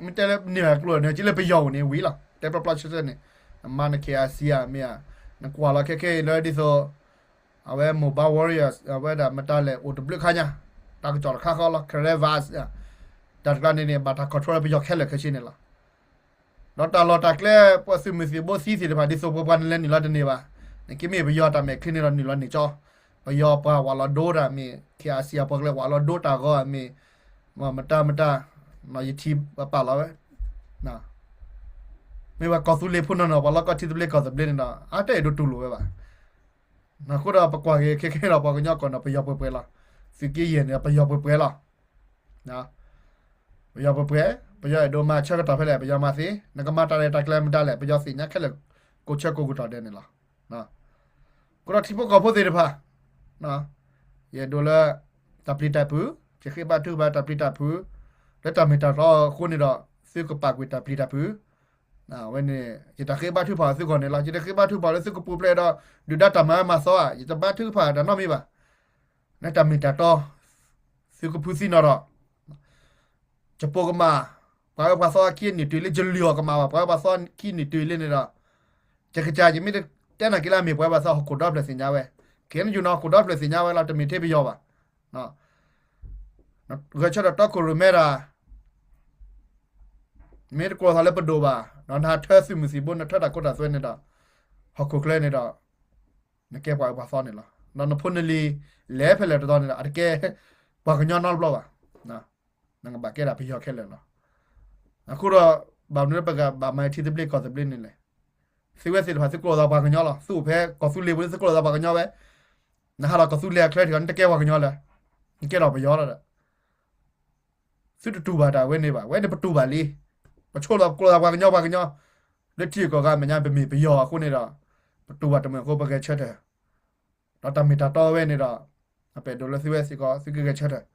မ့ၢ်တဲလၢန့ၢ်ဘၣ်ကျိၣ်န့ၣ် က့လၢပယီၤအိၣ်န့ၣ်ဝံၤလီၤ. တဲပျီပျီဆှဲဆှဲန့ၣ် နမၤန KIC ဧါမ့ၢ်ဧါ, နကွၢ်လီၤခဲခဲအံၤလၢဒ်သိး အဝဲ Mobile Warriors အဝဲဒၣ်မတၤလဲၣ်အိၣ်တဘျုးခါညါ, တၢ်ကစီၣ်တခါဃီလီၤ Caravan တၢ်တကျါန့ၣ်န့ၣ် ဘၣ်တၢ် control လၢပယီၤခဲလၢာ်ခဲဆ့န့ၣ်လီၤ. ဒီးတၢ်လီၢ်တၢ်ကျဲ ပှၤသုးမုၢ်သံၣ်ဘိသံသ့ၣ်တဖၣ် ဒ်သိးပပှၤနလဲၤနုာ်လီၤတန့ၢ်ဘၣ်, နက့မ့ၢ်ပယီၤတၢ်မဲာ်ချံန့ၣ်ဒီးနုာ်လီၤန့ၢ်ကၠီ, ပယီၤပှၤဝးလီၤဒိတၢ်မ့ၢ် KIC အပှၤကလဲၤဝးလီၤဒိတၢ်ဂီၤမ့ၢ် မတၤမတၤ, ယထံၣ်ပာ်လီၤဝဲ မ့ၢ်ပှၤကီၢ်သူလ့ၤဖိနီၢ်နီၢ် ပှၤလီၢ်ကီထံသဘျ့ကီၢ်သဘျ့န့ၣ်ဒီး အတအဲၣ်ဒိးတူၢ်လိာ်ဝဲဘၣ်. အဃိဒီးပကွၢ်က့ၤခဲခဲဒီး ပှၤကညီကီၢ်န့ၣ် ပယီၤပှဲၤပှဲၤလီၤ. သုးက့ယဲၢ်န့ၣ် ပယီၤပှဲၤပှဲၤလီၤ. ပယီၤပှဲၤပှဲၤ, ပယီၤအဲၣ်ဒိးမၤဆၢကတီၢ်ဖဲလဲၣ် ပယီၤမၤသ့, နကမၤတၢ်ရဲၣ်တၢ်ကျဲၤမတၤလဲၣ် ပယီၤသ့ၣ်ညါခဲလၢာ် ကိးဆၢကိးကတီၢ်ဒဲးန့ၣ်လီၤ. အဃိဒီးထံဖိကီၢ်ဖိသ့ၣ်တဖၣ် ယအဲၣ်ဒိးလၢ တၢ်ပျံၤတၢ်ဖုး, ယဃ့ဘါထုကဖၣ်တၢ်ပျံၤတၢ်ဖုး လၢတၢ်မ့ၢ်တၢ်တီအဃိန့ၣ်ဒီး သုကပာ်ကွံာ်တၢ်ပျံၤတၢ်ဖုး, အဝဲန့ၣ် ယတၢ်ဃ့ဘါထုကဖၣ်သုဂီၢ်န့ၣ်လီၤ. ယတဃ့ဘါထုကဖၣ်လၢသုကပူၤဖျဲးဒီး ဒုၣ်ဒါတၢ်မၤမၤသီဧါ, ယတဘါထုကဖၣ်တၢ်နီတမံၤဘၣ်. လၢတၢ်မ့ၢ်တၢ်တီ သုကဖုးသံနီၢ်ဒီး ယပိာ်ကမၣ် ပှၤဝဲပှၤသီခံနံၣ်တုၤလံ ယလုၢ်အီၣ်ကမၣ်ဘၣ် ပှၤဝဲပှၤသီခံနံၣ်တုၤလံန့ၣ်ဒီး ယကစၢ်ယမ့ၢ်တဲနၤက့ၤလၢအမ့ၢ်ပှၤဝဲပှၤသီဟီၣ်ခိၣ်ဒီဖျၢၣ်သ့ၣ်ညါဝဲ, က့ၤနယူၢ်နီၢ်ဟီၣ်ခိၣ်ဒီဖျၢၣ်သ့ၣ်ညါဝဲလီၤ တမ့ၢ်ထဲပယီၤဘၣ်. ဂဲၤဆၢထၢၣ်တီခိၣ်ရိၣ်မဲတၢ် မ့ၢ်တကိးသးလၢပဒိၣ်ဘၣ် ဒီးနဟးထၢသုးမုၢ်သံၣ်ဘိ နထၢတၢ်ခိတၢ်သွဲန့ၣ်ဒီး ဟီၣ်ခိၣ်ချၢန့ၣ်ဒီး နကဲပှၤအၢပှၤသီန့ၣ်လီၤ. ဒီးနဖိနလံၤ လဲၤဖဲလဲၣ်တတီၤန့ၣ်ဒီး အတကဲ ပှၤကညီနီတဘျီဘၣ်. နကဘၣ်ကဲဒၣ်ပယီၤခဲလၢာ်လီၤ. အဃိဒီး ဘၣ်မနုၤလၢပကဘၣ်မၤထံသဘျ့ကီၢ်သဘျ့န့ၣ်လဲၣ်. သုဝဲသ့ၣ်တဖၣ်သုကျိာ်သးပှၤကညီလီၤ. သုအိၣ်ဖဲကီၢ်သူလ့ၤပူၤ သုကျိာ်သးပှၤကညီဝဲ, နဟးထီၣ်ကီၢ်သူလ့ၤအချၢထံးဒီး နတကဲပှၤကညီလၢၤ, နကဲထီၣ်ပယီၤလီၤဒီး သုတတူၢ်ဘၣ်တၢ်ဝဲန့ၣ်ဘၣ်. ဝဲန့ၣ်ပတူၢ်ဘၣ်လံ. ပဆိလီၤပကျိာ်သးပှၤကညီပှၤကညီ, လၢထံဂုၤကီၢ်ဂၤအမဲာ်ညါ ပမ့ၢ်ပယီၤအဃိန့ၣ်ဒီး ပတူၢ်ဘၣ်တမုာ်အဃိ ပဂဲၤဆၢထၢၣ်, ဒီးတၢ်မ့ၢ်တၢ်တီဝဲန့ၣ်ဒီး အပအဲၣ်ဒိးလၢသုဝဲစ့ၢ်ကီး သုကဂဲၤဆၢထၢၣ်,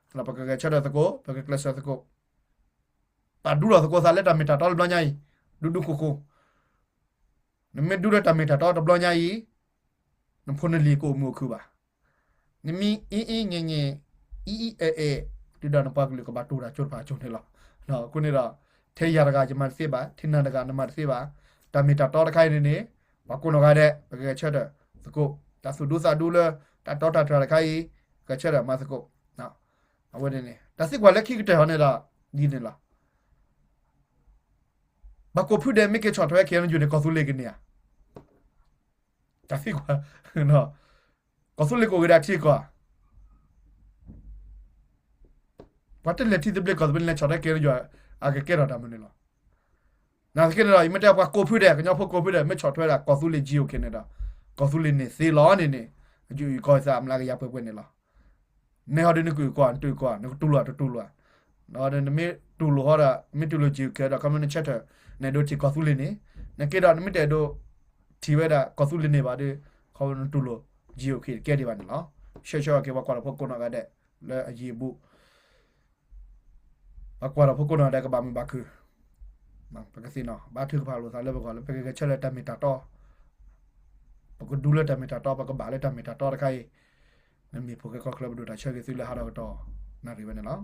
ဒီးပကဂဲၤဆၢထၢၣ်သကိး ပကကျဲးစၢးသကိး, ပာ်ဒူထီၣ်သကိးသးလၢတၢ်မ့ၢ်တၢ်တီတဘျီညါအံၤ, ဒူဒူဃိဃိ နမ့ၢ်ဒူလၢတၢ်မ့ၢ်တၢ်တီတဘျီညါအံၤ, နဖိနလံၤကအိၣ်မုာ်အိၣ်ခုၣ်ဘၣ်. နမ့ၢ်အ့ၣ်အ့ၣ်ညဲညဲ, အံၣ်အံၣ်အဲၣ်အဲၣ်, ဒုၣ်ဒါနပှၤကလုာ်ကဘၣ်တူၢ်တၢ်ကၠိတဖၣ်ကၠိန့ၣ်လီၤ. အဃိန့ၣ်ဒီး ထဲယၤတဂၤယမၤတသ့ဘၣ်, ထဲနၤတဂၤနမၤတသ့ဘၣ်, တၢ်မ့ၢ်တၢ်တီတခါအံၤန့ၣ်န့ၣ်, ပှၤကိးနီၢ်ဂၤဒဲး ပကဂဲၤဆၢထၢၣ်သကိး, တၢ်သူၣ်ဒူသးဒူလၢ တၢ်တီတၢ်တြၢ်တခါအံၤ, ဂဲၤဆၢထၢၣ်မၤသကိး. အဝဲန့ၣ်န့ၣ် တၢ်သံကွၢ်လၢခံကတၢၢ်ဟီန့ၣ်ဒီး ဒ်န့ၣ်လီၤ. ဘၣ်ကိးဖုဒဲး မ့ၢ်က့ၤဆီၣ်ထွဲ KNU န့ၣ် ကီၢ်သူလ့ၤကန့ၢ်ဧါ. တၢ်သံကွၢ်, ကီၢ်သူလ့ၤကအိၣ်က့ၤဒၣ်ထံကီၢ်ဧါ. ပှၤတလဲၤထံသဘျ့ကီၢ်သဘျ့လဲၤဆီၣ်ထွဲ KNU အကကဲထီၣ်တၢ်မနုၤလီၤ. နာ်သက့န့ၣ်ဒီး ယမ့ၢ်တဲပှၤကိးဖုဒဲး ကညီဖိကိးဖုဒဲး မ့ၢ်ဆီၣ်ထွဲဒၣ် ကီၢ်သူလ့ၤ GOK န့ၣ်ဒီး ကီၢ်သူလ့ၤန့ၣ်သ့လီၤန့ၣ်န့ၣ် ယုၢ်ကီၢ်သးအမျးကယၤပှဲၤပှဲၤန့ၣ်လီၤ. နဲဟီဒုးနကအုၣ်ကီၢ် နတအုၣ်ကီၢ် နကတူၢ်လိာ်တတူၢ်လိာ်, ဒီးနမ့ၢ်တူၢ်လိာ်ဟီဒီး မ့ၢ်တူၢ်လိာ် GOK ဒီး ခီမ့ၢ်နဆၢထၢၣ် နအဲၣ်ဒိးထံၣ်ကီၢ်သူလ့ၤန့ၣ်, နက့ဒီးနမ့ၢ်တအဲၣ်ဒိးထံၣ်ဝဲဒၣ်ကီၢ်သူလ့ၤန့ၣ်ဘၣ်ဒီး ခီမ့ၢ်နတူၢ်လိာ် GOK တကဲဒံးဘၣ်န့ၣ်လီၤ. ဆှၢဆှၢအီၤက့ၤ ပှၤကွၢ်ထီၣ်ဖိကိးနီၢ်ဂၤဒဲး လၢအယံၤအဘူး ပှၤကွၢ်ထီၣ်ဖိကိးနီၢ်ဂၤဒဲးကဘၣ်မုာ်ဘၣ်ခုၣ်, ပကသ့ၣ်နီၣ် ဘါထုကဖၣ်လိာ်သးလၢပဂီၢ်လၢပကဂဲၤဆၢထၢၣ်တၢ်မ့ၢ်တၢ်တီ, ပကဒူလၢတၢ်မ့ၢ်တၢ်တီ ပကဘၣ်လၢတၢ်မ့ၢ်တၢ်တီတခါအံၤ, နမ့ၢ်ဖိၣ်ဃဲကီၢ်ချၢပဒိၣ်တၢ်ဆၢဂ့ၤသုလၢဟးထီၣ်ကတီၢ်နၣ်ရံၣ်ဝဲန့ၣ်လီၤ.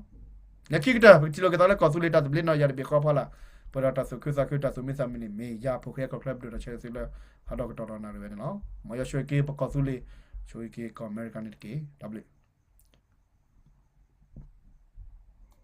လၢခံကတၢၢ် ပကထံၣ်လိာ်က့ၤသးလၢကီၢ်သူလ့ၤတၢ်သဘျ့နီၢ် ယၤတဘ့ၣ်ဃီဖီလာ်, ပဒီးတၢ်သူၣ်ခုသးခု တၢ်သူၣ်မံသးမုာ်န့ၣ် မ့ၢ်ယၤဖိၣ်ဃဲကီၢ်ချၢပဒိၣ်တၢ်ဆၢဂ့ၤသုလၢဟးထီၣ်ကတီၢ်ဒီးနၣ်ရံၣ်ဝဲန့ၣ်လီၤ. မ်ယွၤဆိၣ်ဂ့ၤက့ၤပကီၢ်သူလ့ၤ, ဆိၣ်ဂ့ၤက့ၤကီၢ်အမဲရကၤန့ၣ်တက့ၢ်. တၢ်ဘျုး